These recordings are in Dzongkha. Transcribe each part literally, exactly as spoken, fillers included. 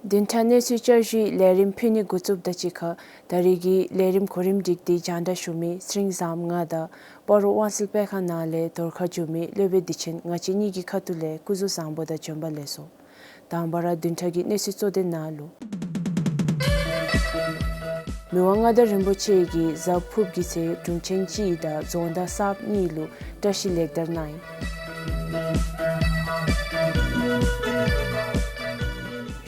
བདུན་ཕྲག་གནས་ཚུལ་བསྐྱར་ཞུའི་ལས་རིམ་ཕུལ་ནི་འགོ་བཙུགསཔ་ད་གཅིག་ཁར་ད་རེས་ཀྱི་ལས་རིམ་གོ་རིམ་སྒྲིག་སྟེ་སྤྱན་འདྲེན་ཞུ་མི་ཚེ་རིང་བཟངམོ་ང་དང་སྤ་རོ་དབང་སེལ་སྤེལ་ཁང་ནང་ལས་དོ་རུང་ཁ་བསྒྱུར་མི་སློབ་དཔོན་བདེ་ཆེན་ང་བཅས་གཉིས་ཀྱི་ཁ་ཐུག་ལས་སྐུ་གཟུགས་བཟང་པོ་དང་བྱོན་པ་ལེགས་སོ། དང་པ་ར་བདུན་ཕྲག་གི་གནས་ཚུལ་གཙོ་དོན་ནང་ལུ། མི་དབང་མངའ་བདག་རིན་པོ་ཆེ་གིས་གཟའ་ཕུརཔ་གི་ཚེ་དྲུང་ཆེན་གཅིག་དང་རྫོང་བདག་གསརཔ་གཉིས་ལུ་བཀྲིས་ལེགས་དར་གནང་ཡི།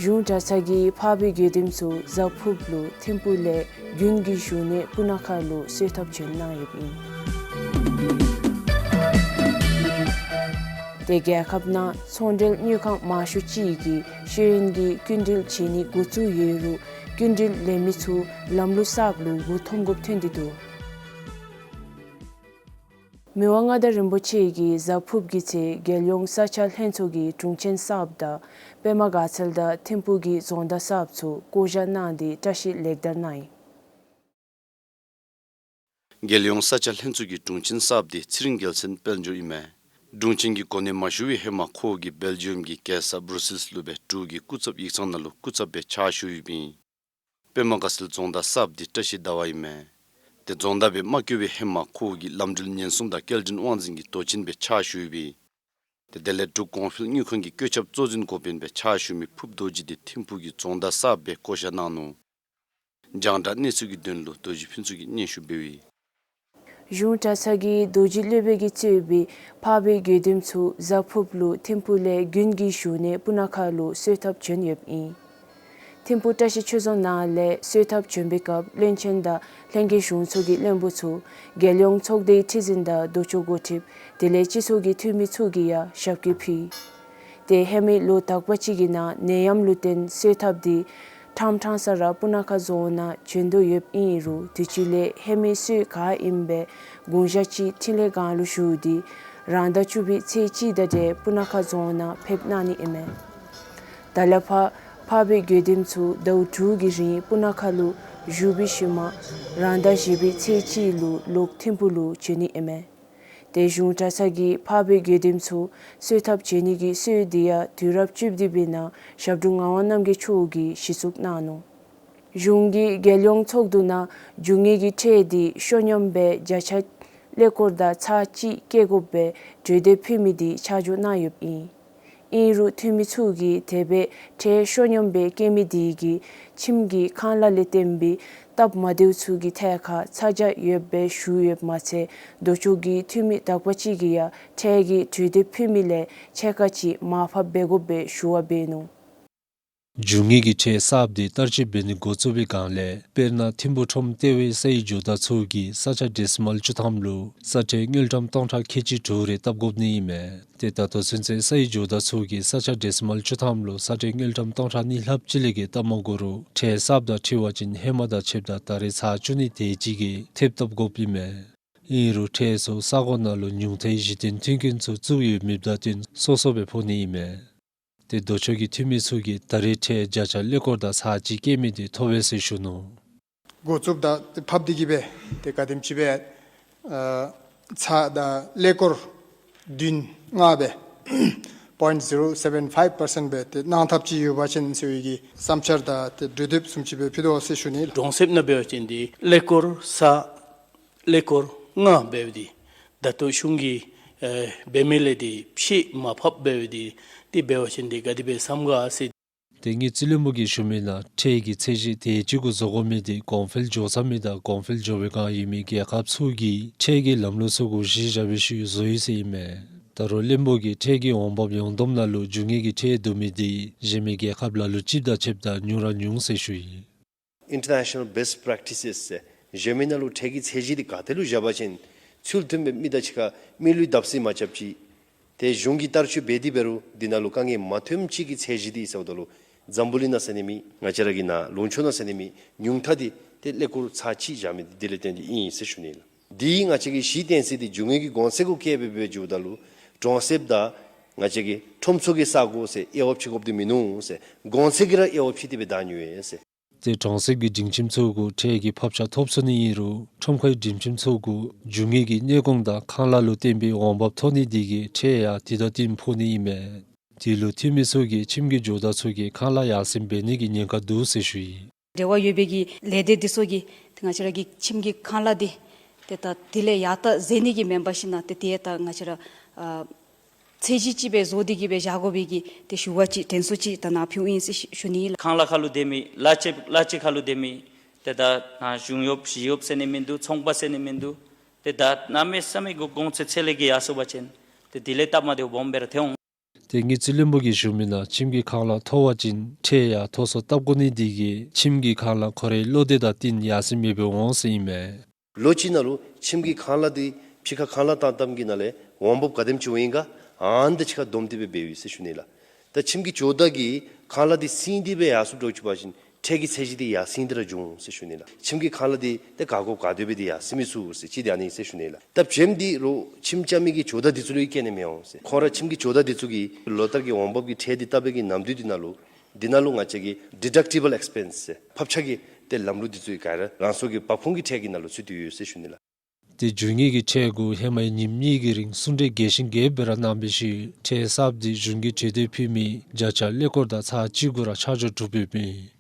གཞུང་གྲྭ་ཚང་གིས་འཕགས་པའི་དགེ་འདུནམ་ཚུ་གཟའ་ཕུརཔ་ལུ་ཐིམ་ཕུག་ལས་དགུན་གྱི་བཞུགས་གནས་སྤུ་ན་ཁ་ལུ་གསོལ་ཐབ་བྱོན་གནང་ཡོདཔ་ཨིན། ཏེ་རྒྱལ་ཁབ་ནང་ཚོང་འབྲེལ་དངུལ་ཁང་མང་ཤོས་ཅིག་གིས་ཤེས་ཡོན་གྱི་སྐྱིན་འགྲུལ་བྱིན་ནི་འགོ་བཙུགས་ཡོད་རུང་སྐྱིན་འགྲུལ་ལེན་མི་ཚུ་ལམ་ལུགས་གསརཔ་ལུ་མགུ་འཐོམ་དགོཔ་ཐོན་ཏེ་འདུག། མི་དབང་མངའ་བདག་རིན་པོ་ཆེ་གིས་གཟའ་ཕུརཔ་གི་ཚེ་རྒྱལ་ཡོངས་ས་ཆ་ལྷན་ཚོགས་ཀྱི་དྲུང་ཆེན་གསརཔ་དང་པདྨ་དགའ་ཚལ་དང་ཐིམ་ཕུག་གི་རྫོང་བདག་གསརཔ་ཚུ་བསྐོ་བཞག་གནང་སྟེ་བཀྲིས་ལེགས་དར་གནང་ཡི། རྒྱལ་ཡོངས་ས་ཆ་ལྷན་ཚོགས་ཀྱི་དྲུང་ཆེན་གསརཔ་དེ་ཚེ་རིང་རྒྱལ་མཚན་དཔལ་འབྱོར་ཨིན་མས། དྲུང་ཆེན་གྱི་གོ་གནས་མ་ཞུ་བའི་ཧེ་མ་ཁོ་གིས་སྦེལ་ཇི་ཡམ་གྱི་རྒྱལ་ས་བུ་རུ་སིལསི་ལུ་སྦེ་འབྲུག་གི་སྐུ་ཚབ་ཡིག་ཚང་ནང་ལུ་སྐུ་ཚབ་སྦེ་ཕྱག་ཞུ་ཡོདཔ་ཨིན། པདྨ་དགའ་ཚལ་རྫོང་བདག་གསརཔ་དེ་བཀྲིས་ཟླ་བ་ཨིན་མས། ཏེ་རྫོང་བདག་སྦེ་མ་བསྐོ་བའི་ཧེ་མ་ཁོ་གིས་ལམ་འགྲུལ་ཉེན་སྲུང་དང་སྐྱེལ་འདྲེན་དབང་འཛིན་གྱི་མདོ་ཆེན་སྦེ་ཕྱག་ཞུ་ཡོདཔ་ཨིན། ཏེ་དེ་ལས་འབྲུག་གོང་འཕེལ་དངུལ་ཁང་གི་བཀོད་ཁྱབ་གཙོ་འཛིན་འགོ་དཔོན་སྦེ་ཕྱག་ཞུ་མི་ཕུརཔ་རྡོ་རྗེ་དེ་ཐིམ་ཕུག་གི་རྫོང་བདག་གསརཔ་སྦེ་བསྐོ་བཞག་གནང་ནུག། རྒྱང་བསྒྲགས་གནས་ཚུལ་གྱི་དོན་ལུ་རྡོ་རྗེ་ཕུན་ཚོགས་ཀྱིས་སྙན་ཞུ་འབདཝ་ཨིན། གཞུང་གྲྭ་ཚང་གི་རྡོ་རྗེ་སློབ་དཔོན་གྱིས་གཙོས་པའི་འཕགས་པའི་དགེ་འདུན་ཚུ་གཟའ་ཕུརཔ་ལུ་ཐིམ་ཕུག་ལས་དགུན་གྱི་བཞུགས་གནས་སྤུ་ན་ཁ་ལུ་གསོལ་ཐབ་བྱོན་ཡོདཔ་ཨིན། ཐིམ་ཕུག་བཀྲིས་ཆོས་རྫོང་ནང་ལས་གསོལ་ཐབ་བྱོན་པའི་སྐབས་བློན་ཆེན་དང་ལྷན་རྒྱས་གཞུང་ཚོགས་ཀྱི་བློན་པོ་ཚུ་རྒྱལ་ཡོངས་ཚོགས་སྡེའི་ཁྲི་འཛིན་དང་ལྡོག་ཕྱོགས་འགོ་ཁྲིདཔ་དེ་ལས་སྤྱི་ཚོགས་ཀྱི་འཐུས་མི་ཚུ་གིས་ཡང་ཞབས་སྐྱེལ་ཕུལ། ཏེ་ཧེ་མའི་ལོ་དག་པ་ཅིག་གི་ནང་ནད་ཡམས་ལུ་བརྟེན་གསོལ་ཐབ་དེ་ཕྲང་ཕྲང་ས་ར་སྤུ་ན་ཁ་རྫོང་ནང་བྱོན་དོ་ཡོདཔ་ཨིན་རུང་དུས་ཅི་ལས་ཧེ་མའི་སྲོལ་ག་ཨིནམ་སྦེ་དགུང་ཞག་གཅིག་ཕྲིན་ལས་སྒང་ལུ་བཞུགས་ཏེ་རང་ཟླ་བཅུ་པའི་ཚེས་གཅིག་དང་འབྲེལ་སྤུ་ན་ཁ་རྫོང་ནང་ཕེབས་གནང་ནི་ཨིན་མས། ད་ལས་ཕར་འཕགས་པའི་དགེ་འདུན་ཚུ་ཟླཝ་དྲུག་གི་རིང་སྤུ་ན་ཁ་ལུ་བཞུགས་པའི་ཤུལ་མ་རང་ཟླ་བཞི་པའི་ཚེས་གཅིག་ལུ་ལོག་ཐིམ་ཕུག་ལུ་བྱོན་ནི་ཨིན་མས། ཏེ་གཞུང་གྲྭ་ཚང་གིས་འཕགས་པའི་དགེ་འདུན་ཚུ་གསོལ་ཐབ་བྱོན་ནི་གི་སྲོལ་དེ་ཡང་དུས་རབས་བཅུ་བདུན་པའི་ནང་ཞབས་དྲུང་ངག་དབང་རྣམ་རྒྱལ་མཆོག་གིས་གཞི་བཙུགས་གནང་ནུག། གཞུང་གིས་རྒྱལ་ཡོངས་ཚོགས་འདུ་ནང་རྒྱུ་དངོས་ཀྱི་ཁྲལ་དེ་ཤོ་སྙོམས་སྦེ་བརྒྱ་ཆ་ཀླད་ཀོར་དང་ཚག་གཅིག་བཀལ་དགོ་པའི་གྲོས་འདེབས་ཕུལ་མི་དེ་ཆ་འཇོག་གནང་ཡོདཔ་ཨིན། ཨིན་རུང་འཐུས་མི་ཚུ་གིས་དེ་སྦེ་ཁྲལ་ཤོ་སྙོམས་སྦེ་བཀལ་མི་དེ་གིས་ཁྱིམ་གྱི་ཁང་གླ་ལས་བརྟེན་པའི་སྟབས་མ་བདེཝ་ཚུ་གི་ཐད་ཁར་ཚ་གྱང་ཡོདཔ་སྦེ་ཞུ་ཡོདཔ་མ་ཚད་ལྡོག་ཕྱོགས་ཀྱི་འཐུས་མི་དག་པ་ཅིག་གིས་ཡང་ཁྲལ་གྱི་གྲོས་འདེབས་ཕུལ་མི་ལས་ཕྱེད་ཀ་ཅིག་མར་ཕབ་འབད་དགོ་པའི་ཞུ་བ་འབད་ནུག། རྒྱུ་དངོས་ཀྱི་ཁྲལ་གསརཔ་དེ་བསྟར་སྤྱོད་འབད་ནི་འགོ་བཙུགས་པའི་སྒང་ལས་དཔེར་ན་ཐིམ་ཕུག་ཁྲོམ་ལྟེ་བའི་སའི་ཇོ་བདག་ཚུ་གིས་ས་ཆ་ཌེ་སི་མཱལ་བཅུ་ཐམ་ལུ་ས་ཁྲལ་དངུལ་ཀྲམ་སྟོང་ཕྲག་ཁལ་གཅིག་དྲུག་རེ་བཏབ་དགོཔ་ནི་ཨིན་མས། ཏེ་ད་ལྟོ་ཚུན་ཚོད་སའི་ཇོ་བདག་ཚུ་གིས་ས་ཆ་ཌེ་སི་མཱལ་བཅུ་ཐམ་ལུ་ས་ཁྲལ་དངུལ་ཀྲམ་སྟོང་ཕྲག་གཉིས་ལྷགཔ་ཅིག་ལས་བརྒལ་བཏབ་མ་དགོ་རུང་ཁྲལ་གསརཔ་དང་འཁྲིལ་བ་ཅིན་ཧེ་མ་དང་ཕྱདཔ་ད་ད་རེས་ཚར་བཅུ་གཉིས་དེ་ཅིག་གིས་ཐེབས་བཏབ་དགོཔ་ཨིན་མས། ཨིན་རུང་ཁྲལ་ཚུ་ས་གོ་ནང་ལུ་ཉུང་མཐའི་གཞི་རྟེན་མཐུན་རྐྱེན་ཚུ་བཙུགས་ཡོད་མེདཔ་དང་བསྟུན་སོ་སོ་སྦེ་ཕོག་ནི་ཨིན་མས། ཏེ་ལྡོག་ཕྱོགས་ཀྱི་འཐུས་མི་ཚུ་གིས་ད་རེས་ཁྲལ་བརྒྱ་ཆ་ཀླད་ཀོར་དང་ཚག་གཅིག་བཀལ་མི་དེ་མཐོ་བས་ཟེར་ཞུ་ནུག། འགོ་བཙུགསཔ་ད་ཏེ་ཕབ་སྟེ་གིས་སྦེ་ཏེ་ག་དེམ་ཅིག་སྦེ་ཨ་ཚག་དང་ཀླད་ཀོར་བདུན་ལྔ་སྦེ་point zero seven five percent སྦེ་ཏེ་གནང་ཐབས་ཅིག་ཡོད་པ་ཅིན་ཟེར་བའི་གི་བསམ་འཆར་དང་ཏེ་གྲོས་འདེབས་བཟུམ་ཅིག་སྦེ་ཕུལ་དོ་ཟེར་ཞུ་ནི་ལགས། གྲོང་གསེབ་ནང་འབད་བ་ཅིན་ཏེ་ཀླད་ཀོར་ཚག་ཀླད་ཀོར་ལྔ་འབདཝ་ད་ད་ལྟོ་གཞུང་གིས་ཨེ་འབད་མི་ལས་ཏེ་ཕྱེད་མར་ཕབ་འབདཝ་ད་ཏེ་འབད་བ་ཅིན་ཏེ་ག་དེ་སྦེ་བསམ་ག་ཟེར། ཏེ་དངུལ་རྩིས་བློན་པོ་གིས་ཞུ་མི་ནང་ཁྲལ་གྱི་ཚད་གཞི་དེ་ཅིག་གུ་བཟོ་དགོ་མི་དེ་གོང་འཕེལ་འགྱོ་ཚར་མི་དང་གོང་འཕེལ་འགྱོ་བའི་བསྒང་ཡོད་མི་རྒྱལ་ཁབ་ཚུ་གིས་ཁྲལ་གྱི་ལམ་ལུགས་ཚུ་གུ་གཞི་བཞག་པའི་ཤུལ་བཟོ་ཡི་ཟེར་ཨིན་མས། ད་རུང་བློན་པོ་གིས་ཁྲལ་གྱི་འོང་འབབ་ཡོངས་བསྡོམས་ནང་ལུ་རྒྱུ་དངོས་ཀྱི་ཁྲལ་བསྡུ་མི་དེ་གཞན་མི་རྒྱལ་ཁབ་ལ་ལུ་ཅིག་དང་ཕྱདཔ་ད་ཉུང་ར་ཉུང་ཟེར་ཞུ་ཡི། International best practices ཟེར་གཞན་མི་ནང་ལུ་ཁྲལ་གྱི་ཚད་གཞི་དེ་ག་ཏེ་ལུ་བཞག་པ་ཅིན་ཚུལ་མཐུན་སྦེ་མི་དང་གཅིག་ཁར་མི་ལུ་བརྡབ་གསིག་མ་རྐྱབ་ཅིག། ཏེ་གཞུང་གིས་བསྟར་སྤྱོད་འབད་དེ་འབད་རུང་དེ་ནང་ལུ་དཀའ་ངལ་མ་ཐོནམ་ཅིག་གི་ཚད་གཞི་དེ་ཟེརཝ་ད་ལུ་འཛམ་བུ་གླིང་ནང་ཟེར་ནི་མེད། ང་བཅས་ར་གི་ནཱ་ལུང་ཕྱོགས་ནང་ཟེར་ནི་མེད། ཉུང་མཐའ་དེ་ཏེ་ཀླད་ཀོར་ཚག་གཅིག་བཞག་མི་དེ་དེ་ལས་བརྟེན་ཏེ་ཨིན་ཟེར་ཞུ་ནི་ལགས། དེ་ང་བཅས་ཀྱིས་གཞི་རྟེན་ས་དེ་རྒྱུ་དངོས་ཀྱི་གོང་ཚད་གུ་བཀལ་སྦེ་འབད་འགྱོཝ་ད་ལུ་གྲོང་གསེབ་དང་ང་བཅས་ཀྱི་ཁྲོམ་ཚུ་གི་ས་གོ་ཟེར་དབྱེ་བ་ཕྱེ་དགོཔ་དེ་མིན་ནུག་ཟེར། གོང་ཚད་ཀྱིས་ར་དབྱེ་བ་ཕྱེ་སྟེ་སྦེ་བདའ་ནི་ཡོད་ཟེར། ཏེ་གྲོང་གསེབ་ཀྱི་སྒྲིང་ཁྱིམ་ཚུ་གུ་ཁྲལ་གྱི་ཕབ་ཆག་ཐོབ་ཚུགས་ནི་ཨིན་རུང་ཁྲོམ་ཁའི་སྒྲིང་ཁྱིམ་ཚུ་གུ་རྒྱུ་དངོས་ཀྱི་གནས་གོང་དང་ཁང་གླ་ལུ་བརྟེན་པའི་འོང་འབབ་ཐོབ་ནི་དེ་གིས་ཁྲལ་ཡང་དེ་དང་བསྟུན་ཕོག་ནི་ཨིན་མས། དེ་ལུ་འཐུས་མི་ཚུ་གིས་ཁྱིམ་གྱི་ཇོ་བདག་ཚུ་གིས་ཁང་གླ་ཡར་སེང་འབད་ནི་གི་ཉེན་ཁ་འདུག་ཟེར་ཞུ་ཡི། འབྲེལ་བ་ཡོད་པའི་གི་ལས་སྡེ་འདི་ཚུ་གིས་ཏེ་ང་བཅས་ར་གི་ཁྱིམ་གྱི་ཁང་གླ་འདི་ཏེ་ད་དེ་ལས་ཡར་ད་འཛེགས་ནི་གི་མེན་པར་ཞིན་ན་ཏེ་དེ་ད་ང་བཅས་ར་ཨ་ཚད་གཞི་ཅིག་སྦེ་བཟོ་སྟེ་གི་སྦེ་བཞག་དགོ་པའི་གི་ཏེ་ཞུ་བ་ཅིག་དྲན་གསོ་ཅིག་ད་ནཱ་ཕུལཝ་ཨིན་ཟེར་ཞུ་ནི་ལགས། ཁང་གླ་ཁར་ལུ་སྡོད་མི་གླ་ཆ་གླ་ཆ་ཁར་ལུ་སྡོད་མི་ཏེ་ད་ནཱ་གཞུང་གཡོགཔ་ཞི་གཡོགཔ་ཟེར་ནི་མིན་འདུག། ཚོང་པ་ཟེར་ནི་མིན་འདུག། ཏེ་ད་གནམ་མེད་ས་མེད་གུ་གོང་ཚད་ཚད་ལས་བརྒལ་ཡར་སོང་པ་ཅིན་ཏེ་དེ་ལས་སྟབས་མ་བདེཝ་སྦོམ་སྦེ་ར་ཐོན་འོང་། ཏེ་དངུལ་རྩིས་བློན་པོ་གིས་ཞུ་མི་ནང་ཁྱིམ་གྱི་ཁང་གླ་མཐོ་བ་ཅིན་ཁྲལ་ཡང་མཐོ་སུ་བཏབ་དགོ་ནི་དེ་གིས་ཁྱིམ་གྱི་ཁང་གླ་ཁོ་རའི་བློ་འདོད་དང་བསྟུན་ཡར་སེང་མི་འབད་འོང་ཟེར་ཨིན་མས། ལོ་གཅིག་ནང་ལུ་ཁྱིམ་གྱི་ཁང་གླ་འདི་ཕྱི་ཁར་ཁང་གླ་བཏང་བཏངམ་གི་ནང་ལས་འོང་འབབ་ག་དེམ་ཅིག་འོང་ཡི་ག་ཨ་ནི་དང་གཅིག་ཁར་བསྡོམས་ཏེ་སྦེ་འབདཝ་ཨིན་ཟེར་ཞུ་ནི་ལགས། ད་ཁྱིམ་གྱི་ཇོ་བདག་གིས་ཁང་གླ་འདི་སེང་སྟེ་སྦེ་ཡར་སོང་འགྱོ་བཅུག་པ་ཅིན་ཁྲལ་གྱི་ཚད་གཞི་འདི་ཡར་སེང་སྟེ་ར་འགྱོ་འོང་ཟེར་ཞུ་ནི་ལགས། ཁྱིམ་གྱི་ཁང་གླ་འདི་ཏེ་ག་དགོཔ་ག་དེ་སྦེ་འདི་ཡར་སེང་མི་ཚུགས་ཟེར་ཅིག་འདི་ཨ་ནི་ཟེར་ཞུ་ནི་ལགས། ད་བྱེམ་འདི་རོགས་ཁྱིམ་རྐྱབ་མི་གི་ཇོ་བདག་འདི་ཚུ་ལུ་ཡང་བཀལ་ནི་མི་འོང་ཟེར། ཁོང་ར་ཁྱིམ་གྱི་ཇོ་བདག་འདི་ཚུ་གིས་ལོ་ལྟར་གྱི་འོང་འབབ་ཀྱི་ཁྲལ་འདི་བཏབ་པའི་གི་ནམ་དུས་འདི་ནང་ལུ་འདི་ནང་ལུ་ང་བཅས་ཀྱི་ཌི་ཌག་ཊི་བཱལ་ཨེགསི་པེནསི་ཟེར་ཕབ་ཆག་གི་ཏེ་ལམ་ལུགས་འདི་ཚུ་ག་ར་རང་སོའི་གི་འབབ་ཁུངས་ཀྱི་ཁྲལ་གྱི་ནང་ལུ་ཚུད་དེ་ཡོད་ཟེར་ཞུ་ནི་ལགས། ཏེ་རྒྱུ་དངོས་ཀྱི་ཁྲལ་གུ་ཧེ་མའི་ཉིནམ་གཉིས་ཀྱི་རིང་གསུང་གྲོས་རྒྱས་ཤིང་རྒྱསཔ་སྦེ་ར་གནང་བའི་ཤུལ་ཁྲལ་གསརཔ་འདི་གཞུང་གིས་གྲོས་འདེབས་ཕུལ་མི་བརྒྱ་ཆ་ཀླད་ཀོར་དང་ཚག་གཅིག་གུ་ར་ཆ་འཇོག་གྲུབ་ཡོདཔ་ཨིན།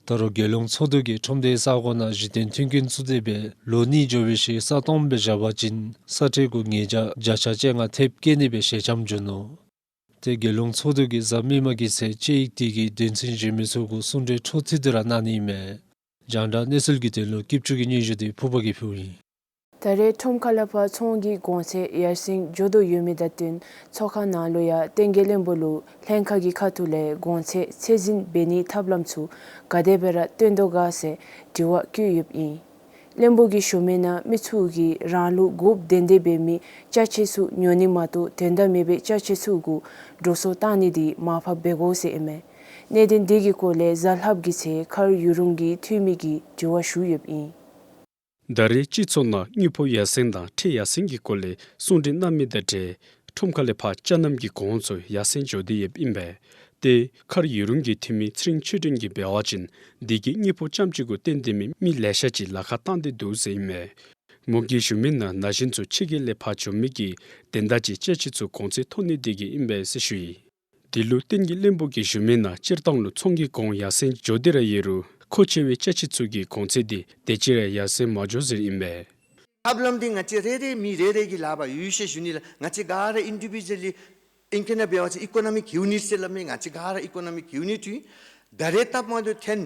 ད་རུང་རྒྱལ་ཡོངས་ཚོགས་འདུ་གིས་ཁྲོམ་སྡེའི་ས་གོ་ནང་གཞི་རྟེན་མཐུན་རྐྱེན་བཙུགས་ཏེ་སྦེ་ལོ་གཉིས་འགྱོ་བའི་ཤུལ་ས་སྟོངམ་སྦེ་བཞག་པ་ཅིན་ས་ཁྲལ་གུ་ཉེས་བྱ་བརྒྱ་ཆ་བཅོ་ལྔ་ཐེབས་བཀལ་ནི་སྦེ་ཞལ་འཆམ་བྱུང་ནུག། ཏེ་རྒྱལ་ཡོངས་ཚོགས་འདུ་གིས་གཟའ་མིག་དམར་གྱི་ཚེས་བཅུ་ཡི་དེ་གི་དོན་ཚན་གཞན་མི་ཚུ་གུ་གསུང་གྲོས་འཕྲོ་མཐུད་དེ་ར་གནང་ནི་ཨིན་མས། རྒྱང་བསྒྲགས་གནས་ཚུལ་གྱི་དོན་ལུ་སྐྱིད་ཆུ་གི་སྙན་ཞུ་འདི་ཕུརཔ་གིས་ཕུལཝ་ཨིན། ད་རེས་ཁྲོམ་ཁ་ལས་ཕར་ཚོང་གི་གོང་ཚད་ཡར་སེང་འགྱོ་དོ་ཡོད་མི་དང་བསྟུན་ཚོགས་ཁང་ནང་ལུ་ཡང་བསྟན་རྒྱས་བློན་པོ་ལུ་ལྷན་ཁག་གི་ཁ་ཐུག་ལས་གོང་ཚད་ཚད་འཛིན་འབད་ནིའི་ཐབས་ལམ་ཚུ་ག་དེ་སྦེ་ར་བཏོན་དོ་ག་ཟེར་དྲི་བ་བཀོད་ཡོདཔ་ཨིན། བློན་པོ་གིས་ཞུ་མི་ནང་མི་ཚུ་གིས་རང་ལུ་དགོཔ་དོན་ལྡན་འབད་མི་ཅ་ཆས་ཚུ་ཉོ་ནི་མ་གཏོགས་དོན་དག་མེད་པའི་ཅ་ཆས་ཚུ་གུ་འགྲོ་སོང་བཏང་ནི་འདི་མར་ཕབ་འབད་དགོ་ཟེར་ཨིན་མས། གནད་དོན་འདི་གི་སྐོར་ལས་གཟའ་ལྷགཔ་གི་ཚེས་མཁར་ཡུ་རུང་གི་འཐུས་མི་གིས་དྲི་བ་ཞུ་ཡོདཔ་ཨིན། ད་རེས་སྤྱི་ཚོགས་ནང་དངུལ་ཕོགས་ཡར་སེང་དང་ཁྲལ་ཡར་སེང་གི་སྐོར་ལས་གསུང་གྲོས་གནང་མི་དང་འབྲེལ་ཁྲོམ་ཁ་ལས་ཕར་ཅ་རྣམས་ཀྱི་གོང་ཚད་ཡར་སེང་འགྱོ་སྟེ་ཡོདཔ་ཨིན་པས། ཏེ་མཁར་ཡུ་རུང་གི་འཐུས་མི་ཚེ་རིང་ཆོས་སྒྲོན་གྱིས་འབད་བ་ཅིན་འདི་གིས་དངུལ་ཕོགས་རྐྱངམ་གཅིག་གུ་བརྟེན་ཏེ་མི་མི་ལེ་ཤ་ཅིག་ལཱ་ཁག་བཏང་སྟེ་འདུག་ཟེར་ཨིན་མས། མོ་གིས་ཞུ་མི་ནང་ན་གཞོན་ཚུ་ཕྱི་རྒྱལ་ལས་ཕར་འགྱོ་མི་གི་དོན་དག་ཅིག་ཅ་ཆས་ཚུ་གོང་ཚད་མཐོ་ནི་འདི་གིས་ཨིན་པས་ཟེར་ཞུ་ཡི། དེ་ལུ་བསྟན་རྒྱས་བློན་པོ་གིས་ཞུ་མི་ནང་སྤྱིར་བཏང་ལུ་ཚོང་གི་གོང་ཡར་སེང་འགྱོ་སྟེ་ར་ཡོད་རུང་མཁོ་ཆེ་བའི་ཅ་ཆས་ཚུ་གི་གོང་ཚད་འདི་དེ་ཅིག་ར་ཡར་སེང་མ་འགྱོ་ཟེར་ཨིན་པས། ཐབས་ལམ་འདི་ང་བཅས་རེ་རེ་མི་རེ་རེ་གི་ལག་པར་ཡོད་ཟེར་ཞུ་ནི་ལགས། ང་བཅས་ག་ར་ཨིན་ཌི་བི་ཇུ་ཨལ་ལི་ཨིང་ཀེ་ན་འབད་བ་ཅིན་ཨི་ཀོ་ནོ་མིག་ཡུ་ནིཊ་ཟེར་སླབ་མི་ང་བཅས་ག་ར་ཨི་ཀོ་ནོ་མིག་ཡུ་ནིཊ་ཨིན། ད་རེས་སྟབས་མ་བདེཝ་ཐོན་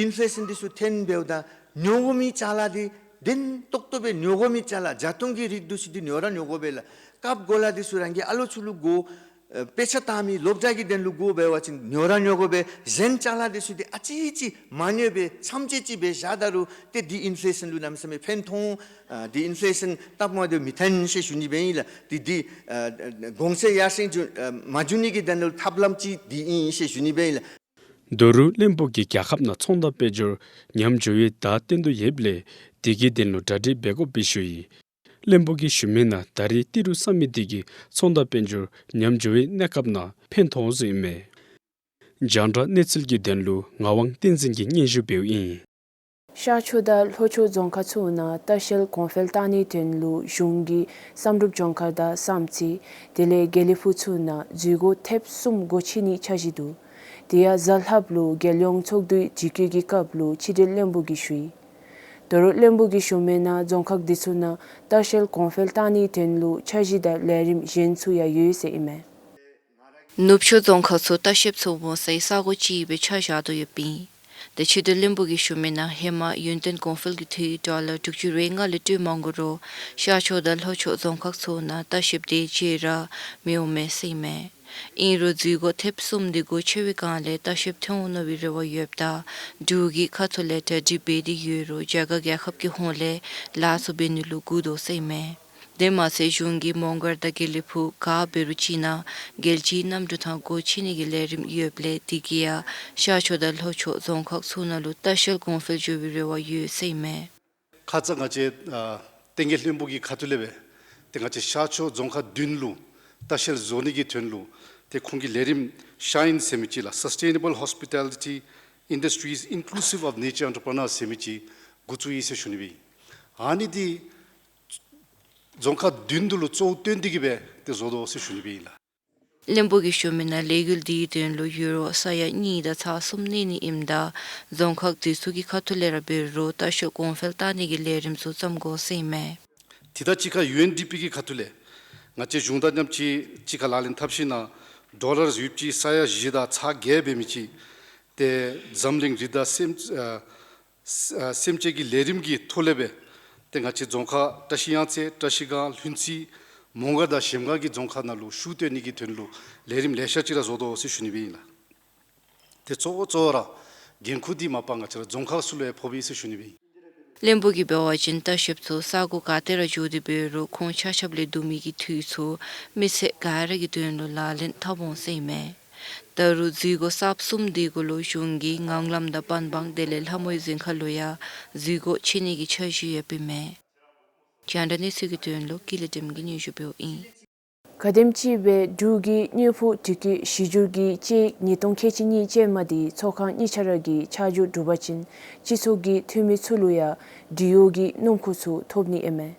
ཨིན་ཕེ་ལེ་ཤཱན་འདི་ཚུ་ཐོན་འབདཝ་ད་ཉོ་དགོ་མི་ཅ་ལ་འདི་བདེན་ཏོག་ཏོ་སྦེ་ཉོ་དགོ་མི་ཅ་ལ་བརྒྱ་སྟོང་གི་རིགས་འདི་ཚུ་འདི་ཉོ་ར་ཉོ་དགོ་པས་ལགས། རྐངམ་གོ་ལ་འདི་ཚུ་རང་གི་ཨ་ལོ་ཚུ་ལུ་དགོ། ཨ་དཔེ་ཆ་ལྟ་མི་སློབ་གྲྭ་གི་དོན་ལུ་དགོ་འབད་བ་ཅིན་ཉོ་ར་ཉོ་དགོ་པས། གཞན་ཅ་ལ་འདི་ཚུ་འདི་ཨ་ཙི་ཅིག་མ་ཉོ་སྦེ་མཚམས་བཅད་ཅིག་སྦེ་བཞག་ད་རུང་ཏེ་འདི་ཨིན་ཕེ་ལེ་ཤཱན་ལུ་གནམ་མེད་ས་མེད་ཕན་ཐོགས། ཨ་འདི་ཨིན་ཕེ་ལེ་ཤཱན་སྟབས་མ་བདེཝ་མི་ཐོན་ཟེར་ཞུ་ནི་སྦེ་ཨིན་ལགས། འདི་འདི་ཨ་གོང་ཚད་ཡར་སེང་འགྱོ་ཨ་མ་འགྱོ་ནི་གི་དོན་ལུ་ཐབས་ལམ་ཅིག་འདི་ཨིན་ཟེར་ཞུ་ནི་སྦེ་ཨིན་ལགས། ད་རུང་བློན་པོ་གིས་རྒྱལ་ཁབ་ནང་ཚོང་དང་དཔལ་འབྱོར་ཉམས་འགྱོ་བའི་བརྡ་སྟོན་དོ་ཡོདཔ་ལས་དེ་གི་དོན་ལུ་གྲ་སྒྲིག་འབད་དགོཔ་སྦེ་ཞུ་ཡི། བློན་པོ་གིས་ཞུ་མི་ནང་ད་རེས་ཏི་རུ་བསགས་མི་འདི་གིས་ཚོང་དང་དཔལ་འབྱོར་ཉམས་འགྱོ་བའི་གནས་སྐབས་ནང་ཕན་ཐོགས་ཟེར་ཨིན་མས། རྒྱང་བསྒྲགས་གནས་ཚུལ་གྱི་དོན་ལུ་ངག་དབང་བསྟན་འཛིན་གྱིས་སྙན་ཞུ་འབདཝ་ཨིན། ཤར་ཕྱོགས་དང་ལྷོ་ཕྱོགས་རྫོང་ཁག་ཚུ་ནང་ལྟ་བཤལ་གོང་འཕེལ་བཏང་ནིའི་དོན་ལུ་གཞུང་གིས་བསམ་གྲུབ་ལྗོངས་མཁར་དང་བསམ་རྩེ་དེ་ལས་དགེ་ལེགས་ཕུག་ཚུ་ནང་འཛུལ་སྒོ་ཐེབས་གསུམ་སྒོ་ཕྱེ་ནིའི་འཆར་གཞི་འདུག། དེ་ཡང་གཟའ་ལྷགཔ་ལུ་རྒྱལ་ཡོངས་ཚོགས་འདུའི་དྲི་བཀོད་ཀྱི་སྐབས་ལུ་ཕྱི་དྲིལ་བློན་པོ་གིས་ཞུ་ཡི། ད་རུང་བློན་པོ་གིས་ཞུ་མི་ནང་རྫོང་ཁག་འདི་ཚུ་ནང་ལྟ་བཤལ་གོང་འཕེལ་བཏང་ནིའི་དོན་ལུ་འཆར་གཞི་དང་ལས་རིམ་གཞན་ཚུ་ཡང་ཡོད་ཟེར་ཨིན་མས། ནུབ་ཕྱོགས་རྫོང་ཁག་ཚུ་ལྟ་བཤལཔ་ཚུ་འོང་སའི་ས་གོ་ཅིག་སྦེ་ཆ་བཞག་དོ་ཡོདཔ་ཨིན། ཏེ་ཕྱི་དྲིལ་བློན་པོ་གིས་ཞུ་མི་ནང་ཧེ་མ་ཡུན་བརྟན་གོང་འཕེལ་གྱི་འཐུས་ཌོ་ལར་དྲུག་ཅུ་རེ་ལྔ་ལས་སྤྲོད་མ་དགོ་རུང་ཤར་ཕྱོགས་དང་ལྷོ་ཕྱོགས་རྫོང་ཁག་ཚུ་ནང་ལྟ་བཤལཔ་དེ་ཅིག་ར་མི་འོང་མས་ཟེར་ཨིན་མས། ཨིན་རུང་འཛུལ་སྒོ་ཐེབས་གསུམ་འདི་སྒོ་ཕྱེ་བའི་སྒང་ལས་ལྟ་བཤལཔ་ཐོན་འོང་ནི་སྦེ་རེ་བ་ཡོདཔ་ད་འབྲུག་གི་ཁ་ཐུག་ལས་གྲ་སྒྲིག་འབད་དེ་ཡོད་རུང་རྒྱ་གར་རྒྱལ་ཁབ་ཀྱི་ཧོངས་ལས་ལཱ་ཚུ་འབད་ནི་ལུ་སྒུག་དོ་ཟེར་ཨིན་མས། དེ་མ་ཚད་གཞུང་གིས་མོང་སྒར་དང་དགེ་ལེགས་ཕུག་ག་འབད་རུང་ཅིག་ནང་རྒྱལ་སྤྱིའི་གནམ་གྲུ་ཐང་སྒོ་ཕྱེ་ནི་གི་ལས་རིམ་ཡོདཔ་ལས་དེ་གིས་ཡང་ཤར་ཕྱོགས་དང་ལྷོ་ཕྱོགས་རྫོང་ཁག་ཚུ་ནང་ལུ་ལྟ་བཤལ་གོང་འཕེལ་འགྱོ་བའི་རེ་བ་ཡོད་ཟེར་ཨིན་མས། ཁ་ཙ་ང་བཅས་ཨ་བསྟན་རྒྱས་བློན་པོ་གི་ཁ་ཐུག་ལས་སྦེ་ཏེ་ང་བཅས་ཤར་ཕྱོགས་རྫོང་ཁག་བདུན་ལུ་ལྟ་བཤལ་བཟོ་ནི་གི་དོན་ལུ་ཏེ་ཁོང་གི་ལས་རིམ་ཤ་ཡིན་ཟེར་མི་ཅིག་ལགས། Sustainable Hospitality Industries Inclusive of Nature Entrepreneurs ཟེར་མི་ཅིག་འགོ་བཙུགས་ཡི་ཟེར་ཞུ་ནི་སྦེ་ཨིན། ཨ་ནི་འདི་རྫོང་ཁག་བདུན་འདི་ལུ་གཙོ་བོ་བཏོན་ཏེ་གི་སྦེ་ཏེ་བཟོ་དོ་ཟེར་ཞུ་ནི་སྦེ་ཨིན་ལགས། བློན་པོ་གིས་ཞུ་མི་ནང་ལས་འགུལ་འདིའི་དོན་ལུ་ཡུ་རོ་ས་ཡ་གཉིས་དང་ཚག་གསུམ་གནས་ནི་ཨིནམ་ད་རྫོང་ཁག་འདི་ཚུ་གི་ཁ་ཐུག་ལས་ར་འབད་རུང་ལྟ་བཤལ་གོང་འཕེལ་བཏང་ནི་གི་ལས་རིམ་ཚུ་བརྩམ་དགོ་ཟེར་ཨིན་མས། དེ་དང་གཅིག་ཁར་ཡུ་ཨེན་ཌི་པི་གི་ཁ་ཐུག་ལས་ང་བཅས་གཞུང་དང་མཉམ་གཅིག་གཅིག་ཁར་ལག་ལེན་འཐབ་ཞིནམ་ལས་ཌོ་ལར་ཡོདཔ་ཅིག་ས་ཡ་བཞི་དང་ཚག་བརྒྱད་འབད་མི་ཅིག་ཏེ་འཛམ་གླིང་རི་དྭགས་སེམས་ཨ་ཨ་སེམས་ཅན་གྱི་ལས་རིམ་གྱི་ཐོག་ལས་སྦེ་ཏེ་ང་བཅས་རྫོང་ཁག་བཀྲ་ཤིས་གཡང་རྩེ་བཀྲ་ཤིས་སྒང་ལྷུན་རྩེ་མོང་སྒར་དང་གཞལམ་སྒང་གི་རྫོང་ཁག་ནང་ལུ་ཤུགས་བཏོན་ནི་གི་དོན་ལུ་ལས་རིམ་ལེ་ཤ་ཅིག་ར་བཟོ་དོ་ཟེར་ཞུ་ནི་སྦེ་ཨིན་ལགས། ཏེ་གཙོ་བོ་གཙོ་བོ་ར་འགན་ཁུར་འདི་མ་པ་ང་བཅས་ར་རྫོང་ཁག་ཚུ་ལུ་ཡང་ཕོགཔ་ཨིན་ཟེར་ཞུ་ནི་སྦེ་ཨིན། བློན་པོ་གིས་འབད་བ་ཅིན་ལྟ་བཤལཔ་ཚུ་ས་གོ་ག་ཏེ་ར་འགྱོ་སྟེ་འབད་རུང་ཁོང་ཆ་ཁྱབ་ལས་བསྡུ་མི་གི་འཐུས་ཚུ་མི་སེར་ག་ར་གི་དོན་ལུ་ལག་ལེན་འཐབ་འོང་ཟེར་ཨིན་མས། ད་རུང་འཛུལ་སྒོ་གསརཔ་གསུམ་འདི་གུ་ལུ་གཞུང་གིས་ངང་ལམ་དང་པན་སྦང་དེ་ལས་ལྷ་མོའི་འཛིན་ཁང་ལུ་ཡང་འཛུལ་སྒོ་ཕྱེ་ནི་གི་འཆར་གཞི་ཡོདཔ་ཨིན་མས། རྒྱང་བསྒྲགས་གནས་ཚུལ་གྱི་དོན་ལུ་ཀུན་ལེགས་སྒྲོལ་མ་གིས་སྙན་ཞུ་འབདཝ་ཨིན། ག་དེམ་ཅིག་སྦེ་འབྲུག་གི་དངུལ་ཕོགས་དྲི་གུ་གཞི་འགྱུར་གྱི་དཔྱད་ཡིག་ཉིས་སྟོང་ཁལ་གཅིག་གཉིས་ཅན་མ་འདི་ཚོགས་ཁང་གཉིས་ཆ་ར་གིས་ཆ་འཇོག་གྲུབ་པ་ཅིན་སྤྱི་ཚོགས་ཀྱི་འཐུས་མི་ཚུ་ལུ་ཡང་འབྲི་གཡོག་གི་སྣུམ་འཁོར་ཚུ་ཐོབ་ནི་ཨིན་མས།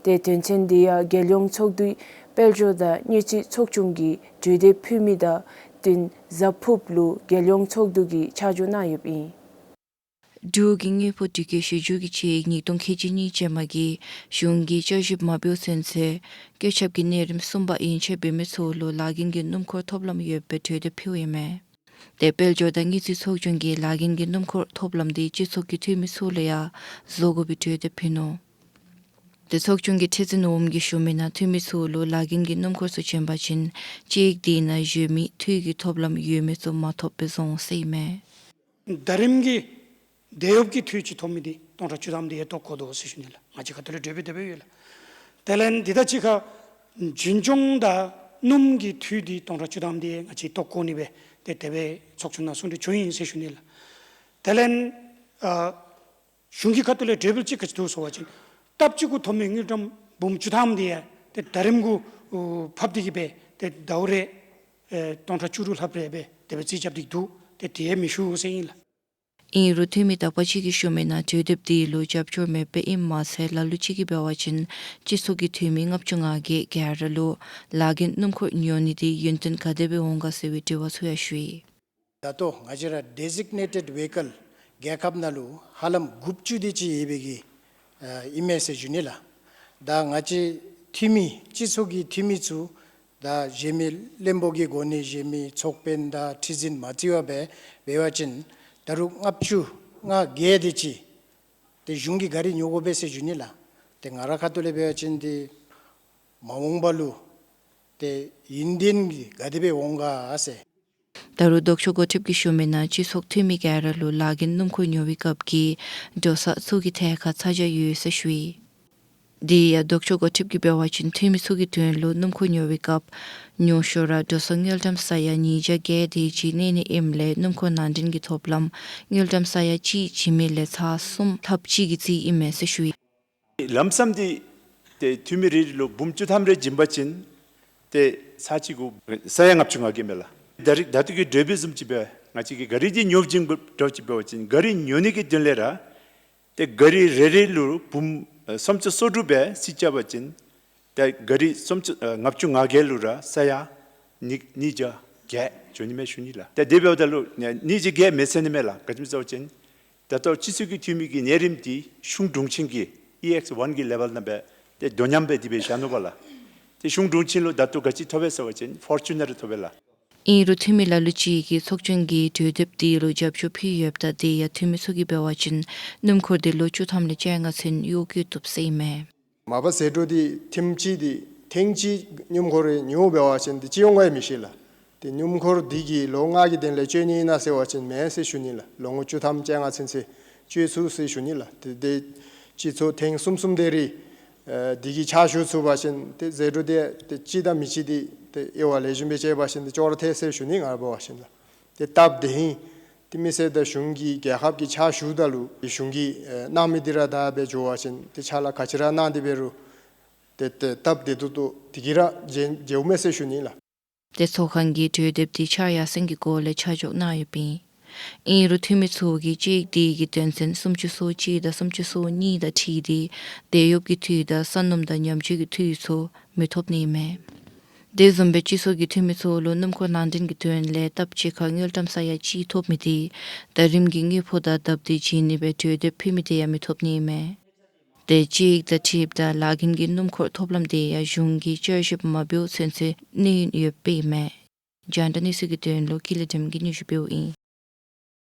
ཏེ་དོན་ཚན་འདི་ཡང་རྒྱལ་ཡོངས་ཚོགས་འདུའི་དཔལ་འབྱོར་དང་དངུལ་རྩིས་ཚོགས་ཆུང་གིས་གྲོས་འདེབས་ཕུལ་མི་དང་བསྟུན་གཟའ་ཕུརཔ་ལུ་རྒྱལ་ཡོངས་ཚོགས་འདུ་གིས་ཆ་འཇོག་གནང་ཡོདཔ་ཨིན། འབྲུག་གི་དངུལ་ཕོགས་དྲི་གུ་གཞི་འགྱུར་གྱི་དཔྱད་ཡིག་ཉིས་སྟོང་ཁལ་གཅིག་གཉིས་ཅན་མ་གིས་གཞུང་གིས་བསྐྱར་ཞིབ་མ་འབདཝ་ཚུན་ཚོད་བཀོད་ཁྱབ་ཀྱི་གནས་རིམ་གསུམ་པ་ཡན་ཆད་འབད་མི་ཚུ་ལུ་ལག་ལེན་གྱི་སྣུམ་འཁོར་ཐོབ་ལམ་ཡོདཔ་སྦེ་གྲོས་འདེབས་ཕུལཝ་ཨིན་མས། ཏེ་དཔལ་འབྱོར་དང་དངུལ་རྩིས་ཚོགས་ཆུང་གིས་ལག་ལེན་གྱི་སྣུམ་འཁོར་ཐོབ་ལམ་འདི་སྤྱི་ཚོགས་ཀྱི་འཐུས་མི་ཚུ་ལུ་ཡང་བཟོ་དགོ་པའི་གྲོས་འདེབས་ཕུལ་ནུག། ཏེ་ཚོགས་ཆུང་གི་ཁྲི་འཛིན་འོགམ་གིས་ཞུ་མི་ནང་འཐུས་མི་ཚུ་ལུ་ལག་ལེན་གྱི་སྣུམ་འཁོར་ཚུ་བྱིན་པ་ཅིན་དཔྱད་ཡིག་དེ་ནང་ཡོད་མི་འཐུས་ཀྱི་ཐོབ་ལམ་ཡོད་མི་ཚུ་མ་ཐོབ་པར་བཟོ་འོང་ཟེར་ཨིན་མས། ཟླ་རིམ་གྱི་དེད་གཡོགཔ་གི་འཐུས་ཅིག་ཐོབ་མི་འདི་སྟོང་ཕྲག་བཅུ་ཐམ་འདི་ཡང་བཏོག་དགོ་དོ་ཟེར་ཞུ་ནི་ལགས། ང་བཅས་ཁ་ཐུག་ལས་གྲོས་འབུལ་དེ་སྦེ་ཡོད་ལགས། དེ་ལས་འདི་དང་གཅིག་ཁར་རྒྱུན་སྐྱོང་དང་སྣུམ་གྱི་འཐུས་འདི་སྟོང་ཕྲག་བཅུ་ཐམ་འདི་ང་བཅས་བཏོག་དགོ་ནི་སྦེ་ཏེ་དེ་སྦེ་ཚོགས་ཆུང་ནང་གསུང་གྲོས་བྱུང་ཡི་ཟེར་ཞུ་ནི་ལགས། དེ་ལས་ཨ་གཞུང་གི་ཁ་ཐུག་ལས་གྲོས་འབུལ་ཅིག་ག་ཅི་འདུག་ཟེར་བ་ཅིན་སྟབས་གཅིག་གུ་ཐོབ་མི་དངུལ་ཀྲམ་འབུམ་བཅུ་ཐམ་འདི་ཡང་ཏེ་ཟླ་རིམ་གུ་ཨོ་ཕབ་སྟེ་གི་སྦེ་ཏེ་ཟླཝ་རེ་ཨེ་སྟོང་ཕྲག་བཅུ་དྲུག་ལྷགཔ་རེ་སྦེ་དེ་སྦེ་རྩིས་རྐྱབ་སྟེ་འདུག། ཏེ་དེ་ཡང་མི་ཞུ་ཟེར་ཨིན་ལགས། ཨིན་རུང་འཐུས་མི་དག་པ་ཅིག་གིས་ཞུ་མི་ནང་གྲོས་འདེབས་དེ་ལུ་རྒྱབ་སྐྱོར་མེདཔ་ཨིནམ་མ་ཚད་ལ་ལུ་ཅིག་གིས་འབད་བ་ཅིན་སྤྱི་ཚོགས་ཀྱི་འཐུས་མི་ལྔ་བཅུ་ང་བརྒྱད་ག་ར་ལུ་ལག་ལེན་སྣུམ་འཁོར་ཉོ་ནི་དེ་ཡུན་བརྟན་ག་དེ་སྦེ་འོང་ག་ཟེར་བའི་དྲི་བ་ཚུ་ཡང་ཞུ་ཡི། ད་ལྟོ་ང་བཅས་ར་ཌི་ཟིག་ནེ་ཊེཌ་ཝི་ཧི་ཀལ་རྒྱལ་ཁབ་ནང་ལུ་ཧ་ལམ་དགུ་བཅུ་དེ་ཅིག་ཡོད་པའི་གི་ཨ་ཨིན་མས་ཟེར་ཞུ་ནི་ལགས། ད་ང་བཅས་འཐུས་མི་སྤྱི་ཚོགས་ཀྱི་འཐུས་མི་ཚུ་ད་གཞན་མི་བློན་པོ་གི་གོ་གནས་གཞན་མི་ཚོགས་དཔོན་དང་ཁྲི་འཛིན་མ་བརྩི་བར་སྦེ་འབད་བ་ཅིན་ད་རུང་ལྔ་བཅུ་ང་བརྒྱད་དེ་ཅིག་ཏེ་གཞུང་གིས་གཱ་རི་ཉོ་དགོ་པས་ཟེར་ཞུ་ནི་ལགས། ཏེ་ང་རའི་ཁ་ཐུག་ལས་འབད་བ་ཅིན་ཏེ་མ་འོངས་པ་ལུ་ཏེ་ཡུན་བརྟན་གྱི་ག་དེ་སྦེ་འོང་ག་ཟེར། ད་རུང་ལྡོག་ཕྱོགས་འགོ་ཁྲིདཔ་གིས་ཞུ་མི་ནང་སྤྱི་ཚོགས་འཐུས་མི་ག་ར་ལུ་ལག་ལེན་སྣུམ་འཁོར་ཉོ་བའི་སྐབས་ཀྱི་འགྲོ་སོང་ཚུ་གི་ཐད་ཁར་ཚ་གྱང་ཡོད་ཟེར་ཞུ་ཡི། དེ་ཡང་ལྡོག་ཕྱོགས་འགོ་ཁྲིདཔ་གིས་འབད་བ་ཅིན་འཐུས་མི་ཚུ་གི་དོན་ལུ་སྣུམ་འཁོར་ཉོ་བའི་སྐབས་ཉུང་ཤོས་ར་འགྲོ་སོང་དངུལ་ཀྲམ་ས་ཡ་ཉིས་བརྒྱ་བརྒྱད་དེ་ཅིག་གནས་ནི་ཨིནམ་ལས་སྣུམ་འཁོར་ནང་འདྲེན་གྱི་ཐོབ་ལམ་དངུལ་ཀྲམ་ས་ཡ་གཅིག་བྱིན་མི་ལས་ཚར་གསུམ་ལྷགཔ་ཅིག་གི་རྩིས་ཨིན་མས་ཟེར་ཞུ་ཡི། ལམ་སང་འདི་ཏེ་འཐུས་མི་རེ་རེ་ལུ་འབུམ་བཅུ་ཐམ་རེ་བྱིན་པ་ཅིན་ཏེ་ཚར་གཅིག་གུ་ས་ཡ་ལྔ་བཅུ་ང་བརྒྱད་མས་ལགས། ད་རིས་ད་ལྟོ་གི་གྲོས་འབུལ་བཟུམ་ཅིག་སྦེ་ང་བཅས་ཀྱིས་གཱ་རི་འདི་ཉོ་བྱིན་དགོཔ་འདྲཝ་ཅིག་འབད་བ་ཅིན་གཱ་རི་ཉོ་ནི་གི་དོན་ལས་ར་ཏེ་གཱ་རི་རེ་རེ་ལུ་འབུམ་ཨེ་སུམ་ཅུ་སོ་དྲུག་སྦེ་རྩིས་རྐྱབ་པ་ཅིན་ཏེ་གཱ་རི་སུམ་ཅུ་ཨེ་ལྔ་བཅུ་ང་བརྒྱད་ལུ་ར་ས་ཡ་ཉིས་ཉིས་བརྒྱ་བརྒྱད་འགྱོ་ནི་མས་ཞུ་ནི་ལགས། ཏེ་དེ་འབདཝ་ད་ལུ་ཉིས་བརྒྱ་བརྒྱད་མི་ཚད་ནི་མས་ལགས། ག་ཅི་སྨོ་ཟེར་བ་ཅིན་ད་ལྟོ་སྤྱི་ཚོགས་ཀྱི་འཐུས་མི་གི་གནས་རིམ་འདི་གཞུང་དྲུང་ཆེན་གྱི་ཨི་ཨེགསི་ཝན་གྱི་ལེ་ཝེལ་ནང་སྦེ་ཏེ་དོ་མཉམ་སྦེ་དེ་སྦེ་བཞག་ནུག་པ་ལགས། ཏེ་གཞུང་དྲུང་ཆེན་ལུ་ད་ལྟོ་ག་ཅི་ཐོབ་པས་ཟེར་བ་ཅིན་ཕོར་ཅུ་ནར་ཐོབ་པས་ལགས། ཨིན་རུང་འཐུས་མི་ལ་ལུ་ཅིག་གིས་ཚོགས་ཆུང་གིས་གྲོས་འདེབས་དེ་ལུ་རྒྱབ་སྐྱོར་ཕུལ་ཡོདཔ་ད་དེ་ཡང་འཐུས་མི་ཚུ་གིས་འབད་བ་ཅིན་སྣུམ་འཁོར་དེ་ལོ་བཅུ་ཐམ་ལས་བཅོ་ལྔ་ཚུན་གཡོག་བཀོལ་བཏུབ་ཟེར་ཨིན་མས། མ་པ་ཟད་འགྲོ་འདི་ཐེངས་གཅིག་འདི་ཐེངས་གཅིག་སྣུམ་འཁོར་རེ་ཉོ་འབད་བ་ཅིན་འདི་ཅིག་འོང་ག་ཡང་མི་ཤེས་ལགས། ཏེ་སྣུམ་འཁོར་འདི་གིས་ལོ་ལྔ་གི་དོན་ལས་བཅོ་ནི་ཨིན་ན་ཟེར་བ་ཅིན་མེན་ཟེར་ཞུ་ནི་ལགས། ལོ་ངོ་བཅུ་ཐམ་བཅོ་ལྔ་ཚུན་ཚོད་བཅོ་ཚུགས་ཟེར་ཞུ་ནི་ལགས། ཏེ་དེ་སྤྱི་ཚོགས་ཐེངས་གསུམ་གསུམ་དེ་རེ་ཨེ་འདི་གིས་ཕྱག་ཞུ་ཚུགས་པ་ཅིན་ཏེ་ཟད་འགྲོ་འདི་ཏེ་གཅིག་དང་མི་གཅིག་འདི་ཏེ་དབྱེ་བ་ལེགས་ཤོམ་སྦེ་དཔྱད་པ་ཅིན་ཏེ་ཅོག་ར་འཐད་ཟེར་ཞུ་ནི། ང་ར་འབད་བ་ཅིན་ལགས། ཏེ་སྟབས་བདེ་ཧིང་ཏེ་མི་སེར་དང་གཞུང་གིས་རྒྱལ་ཁབ་ཀྱི་ཕྱག་ཞུཝ་ད་ལུ་གཞུང་གིས་ཨེ་གནང་མི་འདི་ར་ད་སྦེ་འགྱོ་བ་ཅིན་ཏེ་ཕྱག་ལཱ་ག་ཅི་ར་གནང་སྟེ་འབད་རུང་ཏེ་ཏེ་སྟབས་བདེ་ཏོག་ཏོ་དེ་གིས་ར་མཇལ་མཇལཝ་མས་ཟེར་ཞུ་ནི་ལགས། ཏེ་ཚོགས་ཁང་གིས་གྲོས་འདེབས་འདི་ཕྱག་ཡར་སེང་གི་སྒོ་ལས་ཆ་འཇོག་གནང་ཡོདཔ་ཨིན། ཨིན་རུང་འཐུས་མི་ཚུ་གིས་དཔྱད་ཡིག་དེ་གི་དོན་ཚན་སུམ་ཅུ་སོ་གཅིག་དང་སུམ་ཅུ་སོ་གཉིས་དང་འཁྲིལ་ཏེ་དེད་གཡོགཔ་གི་འཐུས་དང་ས་སྣུམ་དང་ཉམས་བཅོས་ཀྱི་འཐུས་ཚུ་མི་ཐོབ་ནི་ཨིན་མས། དེ་བཟུམ་སྦེ་སྤྱི་ཚོགས་ཀྱི་འཐུས་མི་ཚུ་ལུ་སྣུམ་འཁོར་ནང་འདྲེན་གྱི་དོན་ལས་སྟབས་གཅིག་ཁར་དངུལ་ཀྲམ་ས་ཡ་གཅིག་ཐོབ་མི་དེ་ཟླ་རིམ་གྱི་དངུལ་ཕོགས་དང་སྟབས་བདེ་བྱིན་ནི་སྦེ་གྲོས་འདེབས་ཕུལ་མི་དེ་ཡང་མི་ཐོབ་ནི་ཨིན་མས། དེ་སྤྱི་ཡིག་དང་འཁྲིལཝ་ད་ལཱ་འགན་གྱི་སྣུམ་འཁོར་ཐོབ་ལམ་དེ་ཡང་གཞུང་གིས་བསྐྱར་ཞིབ་མ་འབདཝ་ཚུན་ཚོད་གནས་ཡུན་ཡོདཔ་ཨིན་མས། རྒྱང་བསྒྲགས་གནས་ཚུལ་གྱི་དོན་ལུ་ཀུན་ལེགས་སྒྲོལ་མ་གིས་སྙན་ཞུ་འབདཝ་ཨིན།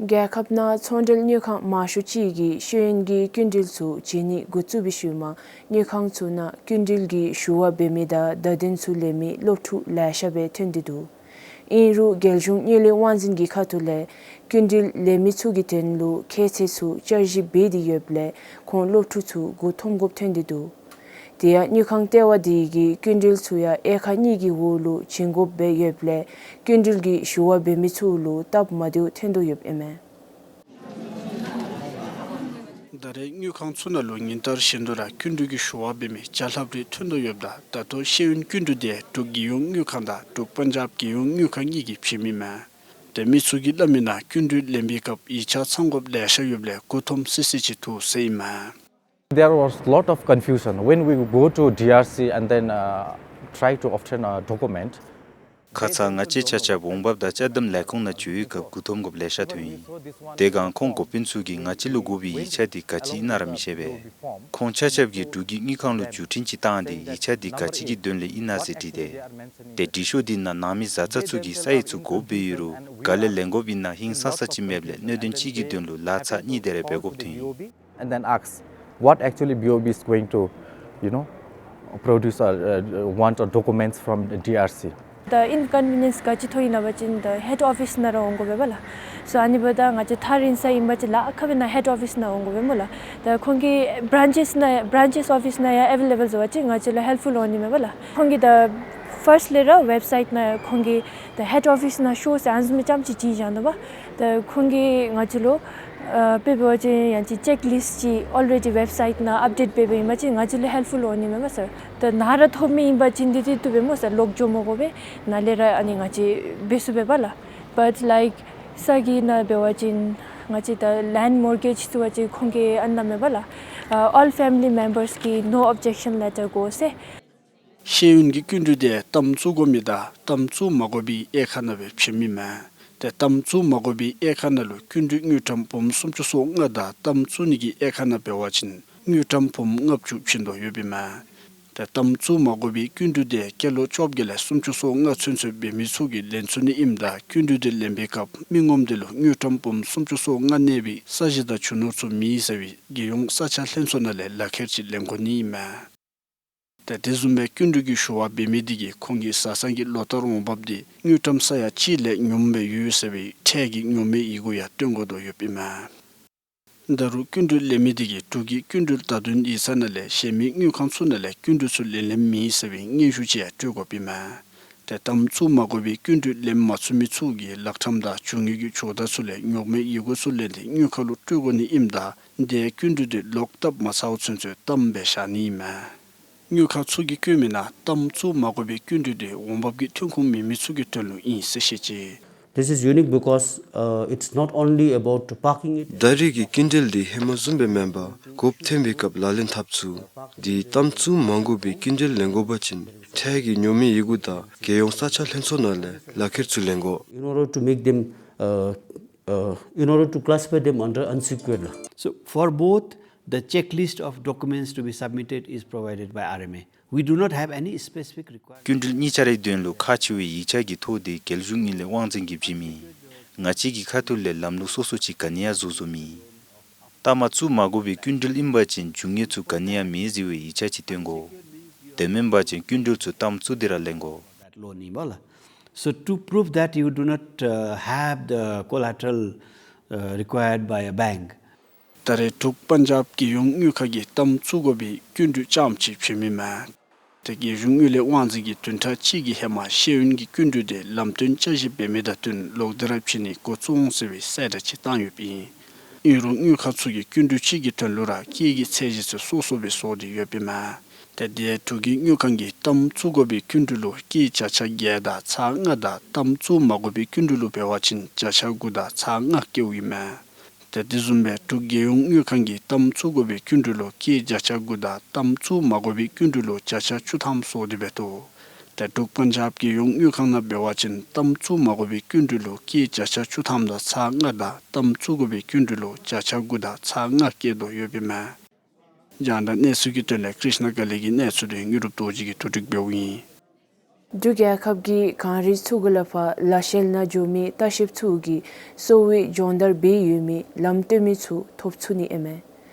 རྒྱལ་ཁབ་ནང་ཚོང་འབྲེལ་དངུལ་ཁང་མང་ཤོས་ཅིག་གིས་ཤེས་ཡོན་གྱི་སྐྱིན་འགྲུལ་ཚུ་བྱིན་ནི་འགོ་བཙུགས་པའི་ཤུལ་མ་དངུལ་ཁང་ཚུ་ནང་སྐྱིན་འགྲུལ་གྱི་ཞུ་བ་འབད་མི་དང་བརྡ་དོན་ཚུ་ལེན་མི་སློབ་ཕྲུག་ལེ་ཤ་སྦེ་ཐོན་ཏེ་འདུག། ཨིན་རུང་རྒྱལ་གཞུང་དངུལ་ལས་དབང་འཛིན་གྱི་ཁ་ཐུག་ལས་སྐྱིན་འགྲུལ་ལེན་མི་ཚུ་གི་དོན་ལུ་ཁྱད་ཚད་ཚུ་བསྐྱར་ཞིབ་འབད་དེ་ཡོདཔ་ལས་ཁོང་སློབ་ཕྲུག་ཚུ་མགུ་འཐོམ་དགོཔ་ཐོན་ཏེ་འདུག། དེ་ཡང་དངུལ་ཁང་ལྟེ་བ་དེ་གིས་སྐྱིན་འགྲུལ་ཚུ་ཡང་དབྱེ་ཁག་གཉིས་ཀྱི་འོག་ལུ་བྱིན་དགོཔ་སྦེ་ཡོདཔ་ལས་སྐྱིན་འགྲུལ་གྱི་ཞུ་བ་འབད་མི་ཚུ་ལུ་སྟབས་མ་བདེཝ་ཐོན་དོ་ཡོདཔ་ཨིན་མས། ད་རེས་དངུལ་ཁང་ཚུ་ནང་ལུ་ཉིན་ལྟར་བཞིན་དུ་ར་སྐྱིན་འགྲུལ་གྱི་ཞུ་བ་འབད་མི་བརྒྱ་ལྷགཔ་རེ་ཐོན་དོ་ཡོདཔ་ད་ད་ལྟོ་ཤེས་ཡོན་སྐྱིན་འགྲུལ་དེ་འབྲུག་རྒྱལ་ཡོངས་དངུལ་ཁང་དང་འབྲུག་པན་ཇབ་རྒྱལ་ཡོངས་དངུལ་ཁང་གཉིས་ཀྱིས་བྱིནམ་ཨིན་མས། ཏེ་མི་ཚུ་གིས་སླབ་མིའི་ནང་སྐྱིན་འགྲུལ་ལེན་པའི་སྐབས་ཡིག་ཆ་ཚང་དགོཔ་ལེ་ཤ་ཡོདཔ་ལས་མགུ་འཐོམ་སི་སི་ཅིག་འདུག་ཟེར་ཨིན་མས། There was lot of confusion when we go to D R C and then, uh, try to obtain a document. ཁ་ཙ་ང་བཅས་ཆ་ཁྱབ་འོང་འབབ་དང་ཅ་དམ་ལས་ཁུངས་ནང་འགྱོ་བའི་སྐབས་མགུ་འཐོམ་དགོཔ་ལེ་ཤ་ཐོན་ཡི། དེ་སྒང་ཁོང་འགོ་དཔོན་ཚུ་གིས་ང་བཅས་ལུ་དགོ་པའི་ཡིག་ཆ་དེ་ག་ཅི་ཨིན་ན་ར་མི་ཤེས་པས། ཁོང་ཆ་ཁྱབ་ཀྱིས་འབྲུག་གི་དངུལ་ཁང་ལུ་བརྒྱུད་འཕྲིན་ཅིག་བཏང་སྟེ་ཡིག་ཆ་དེ་ག་ཅི་གི་དོན་ལས་ཨིན་ན་ཟེར་དྲིས་ཏེ། ཏེ་དྲི་ཤོག་དེ་ནང་ནང་མི་བཟའ་ཚང་ཚུ་གིས་ས་ཡིག་ཚུ་དགོཔ་སྦེ་ཡོད་རུང་ག་ལས་ལེན་དགོཔ་ཨིན་ན་ཧིང་སང་ས་ཅིག་མེདཔ་ལས་གནད་དོན་ཅིག་གི་དོན་ལུ་ལན་ཚ་གཉིས་དེ་རེ་འབད་དགོཔ་ཐོན་ཡི། And then ask what actually B O B is going to, you know, produce or, uh, want or documents from the D R C. ད་ཨིན་ཀོན་ཝི་ནེནསི་ག་ཅི་ཐོན་ཡི་ན་བ་ཅིན་ད་ཧེཌ་ཨོ་ཕིསི་ནང་ར་འོང་དགོ་པས་ལགས། སོ་ཨ་ནི་འབདཝ་ད་ང་བཅས་ཐག་རིང་ས་ཨིན་པ་ཅིན་ལཱ་ཁག་སྦེ་ནང་ཧེཌ་ཨོ་ཕིསི་ནང་འོང་དགོ་པས་སྨོ་ལགས། ད་ཁོང་གི་བྲཱནཆེསི་ནང་བྲཱནཆེསི་ཨོ་ཕིསི་ནང་ཡང་ཨ་ཝེ་ལེ་བཱལ་བཟོ་བ་ཅིན་ང་བཅས་ལུ་ཧེལཔ་ཕུལ་འོང་ནི་མས་པ་ལགས། ཁོང་གིས་ད་ཕརསཊ་ལས་ར་ཝེབ་སའིཊ་ནང་ཁོང་གིས་ད་ཧེཌ་ཨོ་ཕིསི་ནང་ཤོག་ཟེར་ཨ་ནི་བཟུམ་མའི་ཅམ་ཅིག་བྱིན་བཞག་ནུག་པ། ད་ཁོང་གིས་ང་བཅས་ལུ་ཨ་དཔེ་འབད་བ་ཅིན་ཡང་ཅིན་ཅེཀ་ལིསཊ་ཅིག་ཨོལ་རེ་ཌི་ཝེབ་སའིཊ་ནང་ཨཔ་ཌེཊ་འབད་འབདཝ་ཨིན་པ་ཅིན་ང་བཅས་ལུ་ཧེལཔ་ཕུལ་འོང་ནི་མས་པ་སར། ད་ནཱ་ར་ཐོབ་མི་ཨིན་པ་ཅིན་འདི་འདི་བཏུབ་པས་སྨོ་སར། ལོག་འགྱོ་མ་དགོ་པས། ནཱ་ལས་ར་ཨ་ནི་ང་བཅས་འབད་ཚུགས་པས་པ་ལགས། But like ས་གི་ནང་འབད་བ་ཅིན་ང་བཅས་ད་ལེནཌ་མོར་གེཇ་ཚུ་བ་ཅིན་ཁོང་གིས་ཨ་ནཱ་མེན་པ་ལགས། ཨ་ཨོལ་ཕེ་མི་ལི་མེམ་བརསི་གིས་ནོ་ཨོབ་ཇེཀ་ཤན་ལེ་ཊར་དགོ་ཟེར། ཤེས་ཡོན་གྱི་སྐྱིན་འགྲུལ་དེ་གཏའམ་བཙུགས་དགོ་མི་དང་གཏའམ་བཙུགས་མ་དགོ་པའི་དབྱེ་ཁག་ནང་སྦེ་བྱིནམ་ཨིན་མས། ཏེ་གཏའམ་བཙུགས་མ་དགོ་པའི་དབྱེ་ཁག་ནང་ལུ་སྐྱིན་འགྲུལ་དངུལ་ཀྲམ་འབུམ་སུམ་ཅུ་སོ་ལྔ་དང་གཏའམ་བཙུགས་ནི་གི་དབྱེ་ཁག་ནང་འབད་བ་ཅིན་དངུལ་ཀྲམ་འབུམ་ལྔ་བཅུ་བྱིན་དོ་ཡོདཔ་ཨིན་མས། ཏེ་གཏའམ་བཙུགས་མ་དགོ་པའི་སྐྱིན་འགྲུལ་དེ་སྐྱེས་ལོ་བཅོ་བརྒྱད་ལས་སུམ་ཅུ་སོ་ལྔ་ཚུན་ཚོད་འབད་མི་ཚུ་གིས་ལེན་ཚུགས་ནི་ཨིནམ་ད་སྐྱིན་འགྲུལ་དེ་ལེན་པའི་སྐབས་མི་ངོམ་དེ་ལུ་དངུལ་ཀྲམ་འབུམ་སུམ་ཅུ་སོ་ལྔ་གནས་པའི་ས་གཞི་དང་རྒྱུ་ནོར་ཚུ་མེད་ཟེར་བའི་རྒྱལ་ཡོངས་ས་ཆ་ལྷན་ཚོགས་ནང་ལས་ལག་ཁྱེར་ཅིག་ལེན་དགོ་ནི་ཨིན་མས། ཏེ་དེ་བཟུམ་སྦེ་སྐྱིན་འགྲུལ་གྱི་ཞུ་བ་འབད་མི་དེ་གིས་ཁོང་གི་བཟའ་ཚང་གི་ལོ་ལྟར་འོང་འབབ་དེ་དངུལ་ཀྲམ་ས་ཡ་གཅིག་ལས་ཉུངམ་སྦེ་ཡོད་ཟེར་བའི་ཁྲལ་གྱི་ཉོག་མེད་ཡི་གུ་ཡང་སྟོན་དགོ་དོ་ཡོདཔ་ཨིན་མས། ད་རུང་སྐྱིན་འགྲུལ་ལེན་མི་དེ་གིས་འབྲུག་གི་སྐྱིན་འགྲུལ་བརྡ་དོན་ཡིག་ཚང་ནང་ལས་གཞན་མི་དངུལ་ཁང་ཚུ་ནང་ལས་སྐྱིན་འགྲུལ་ཚུ་ལེན་ལེནམ་མེད་ཟེར་བའི་སྙན་ཞུ་ཅིག་ཡང་སྤྲོད་དགོཔ་ཨིན་མས། ཏེ་གཏའམ་བཙུགས་མ་དགོ་པའི་སྐྱིན་འགྲུལ་ལེན་མ་ཚུགས་མི་ཚུ་གིས་ལག་ཁྲམ་དང་རྒྱུ་དངོས་ཀྱི་ཇོ་བདག་ཚུ་ལས་ཉོག་མེད་ཡི་གུ་ཚུ་ལེན་ཏེ་དངུལ་ཁང་ལུ་སྤྲོད་དགོ་ནི་ཨིནམ་ད་དེ་སྐྱིན་འགྲུལ་དེ་ལོག་བཏབ་མ་ཚརཝ་ཚུན་ཚོད་གཏའམ་སྦེ་བཞག་ནི་ཨིན་མས། དངུལ་ཁང་ཚུ་གིས་བཀོད་མིའི་ནང་གཏའམ་བཙུགས་མ་དགོ་པའི་སྐྱིན་འགྲུལ་དེ་འོང་འབབ་ཀྱི་ཐོན་ཁུངས་མེད་མི་ཚུ་གི་དོན་ལུ་ཨིན་ཟེར་བཤད་ཅི། This is unique because, uh, it's not only about parking it. ད་རེས་ཀྱི་སྐྱིན་འགྲུལ་འདི་ཧེ་མ་བཟུམ་སྦེ་མེན་པར་དགོཔ་ཐོན་པའི་སྐབས་ལག་ལེན་འཐབ་ཚུགས། དེ་གཏའམ་བཙུགས་མ་དགོ་པའི་སྐྱིན་འགྲུལ་ལེན་དགོ་པ་ཅིན་ཁྲལ་གྱི་ཉོག་མེད་ཡི་གུ་དང་རྒྱལ་ཡོངས་ས་ཆ་ལྷན་ཚོགས་ནང་ལས་ལག་ཁྱེར་ཚུ་ལེན་དགོ། In order to make them, uh, uh, in order to classify them under unsecured loan. So for both, the checklist of documents to be submitted is provided by R M A. We do not have any specific requirement. སྐྱིན་འགྲུལ་གཉིས་ཆ་རའི་དོན་ལུ་ཁག་ཆེ་བའི་ཡིག་ཆ་གི་ཐོ་དེ་རྒྱལ་གཞུང་དངུལ་ལས་དབང་འཛིན་གྱིས་བྱིནམ་ཨིན། ང་བཅས་ཀྱི་ཁ་ཐུག་ལས་ལམ་ལུགས་སོ་སོ་ཅིག་ག་ནི་ཡང་བཟོ་བཟོཝ་མེད། གཏའམ་བཙུགས་མ་དགོ་པའི་སྐྱིན་འགྲུལ་ཨིན་པ་ཅིན་རྒྱུ་དངོས་ཚུ་ག་ནི་ཡང་མེད་ཟེར་བའི་ཡིག་ཆ་ཅིག་སྟོན་དགོ། དེ་མེན་པ་ཅིན་སྐྱིན་འགྲུལ་ཚུ་གཏའམ་བཙུགས་ཏེ་ར་ལེན་དགོ། That loan ནི་པ་ལགས། So to prove that you do not, uh, have the collateral, uh, required by a bank. ད་རེས་འབྲུག་པན་ཇབ་རྒྱལ་ཡོངས་དངུལ་ཁང་གིས་གཏའམ་བཙུགས་དགོ་པའི་སྐྱིན་འགྲུལ་རྐྱངམ་ཅིག་བྱིནམ་ཨིན་མས། ཏེ་རྒྱལ་གཞུང་དངུལ་ལས་དབང་འཛིན་གྱིས་བདུན་ཕྲག་གཅིག་གི་ཧེ་མ་ཤེས་ཡོན་གྱི་སྐྱིན་འགྲུལ་དེ་ལམ་སྟོན་བསྐྱར་ཞིབ་འབད་མི་དང་བསྟུན་ལོག་སྟེ་ར་བྱིན་ནི་འགོ་བཙུགས་འོང་ཟེར་བའི་གསལ་བསྒྲགས་ཅིག་བཏང་ཡོདཔ་ཨིན། ཨིན་རུང་དངུལ་ཁང་ཚུ་གིས་སྐྱིན་འགྲུལ་གཅིག་གི་དོན་ལུ་ར་སྐྱེད་ཀྱི་ཚད་གཞི་ཚུ་སོ་སོ་སྦེ་བཟོ་སྟེ་ཡོདཔ་ཨིན་མས། ཏེ་དེ་འབྲུག་གི་དངུལ་ཁང་གིས་གཏའམ་བཙུགས་དགོ་པའི་སྐྱིན་འགྲུལ་ལུ་སྐྱེད་བརྒྱ་ཆ་བརྒྱད་དང་ཚག་ལྔ་དང་གཏའམ་བཙུགས་མ་དགོ་པའི་སྐྱིན་འགྲུལ་ལུ་འབད་བ་ཅིན་བརྒྱ་ཆ་དགུ་དང་ཚག་ལྔ་བཀལཝ་ཨིན་མས། ཏེ་དེ་བཟུམ་སྦེ་འབྲུག་རྒྱལ་ཡོངས་དངུལ་ཁང་གིས་གཏའམ་བཙུགས་དགོ་པའི་སྐྱིན་འགྲུལ་ལུ་སྐྱེད་བརྒྱ་ཆ་དགུ་དང་གཏའམ་བཙུགས་མ་དགོ་པའི་སྐྱིན་འགྲུལ་ལུ་བརྒྱ་ཆ་བཅུ་ཐམ་བཟོ་སྟེ་འབད་དོ། ད་འབྲུག་པན་ཇབ་ཀྱི་ཡོངས་དངུལ་ཁང་ནང་འབད་བ་ཅིན་གཏམ་བཙུགས་མ་དགོ་པའི་སྐྱིན་འགྲུལ་ལུ་སྐྱེད་བརྒྱ་ཆ་བཅུ་ཐམ་དང་ཚག་ལྔ་དང་གཏམ་བཙུགས་དགོ་པའི་སྐྱིན་འགྲུལ་ལུ་བརྒྱ་ཆ་དགུ་དང་ཚག་ལྔ་བཀལ་དོ་ཡོདཔ་ཨིན་མས། རྒྱང་བསྒྲགས་གནས་ཚུལ་གྱི་དོན་ལས་ཀྲིཤ་ན་ཀ་ལི་གི་གནས་ཚུལ་དེ་དངོས་གྲུབ་རྡོ་རྗེ་གིས་ཐུགས་སྒྲིག་འབདཝ་ཨིན། འབྲུག་རྒྱལ་ཁབ་ཀྱི་གངས་རི་ཚུ་གུ་ལས་ཕར་ལ་ཤལ་ནང་འགྱོ་མི་ལྟ་བཤལཔ་ཚུ་གིས་གསོ་བའི་སྦྱོང་བརྡར་འབད་ཡོད་མི་ལམ་སྟོན་མི་ཚུ་ཐོབ་ཚུགས་ནི་ཨིན་མས།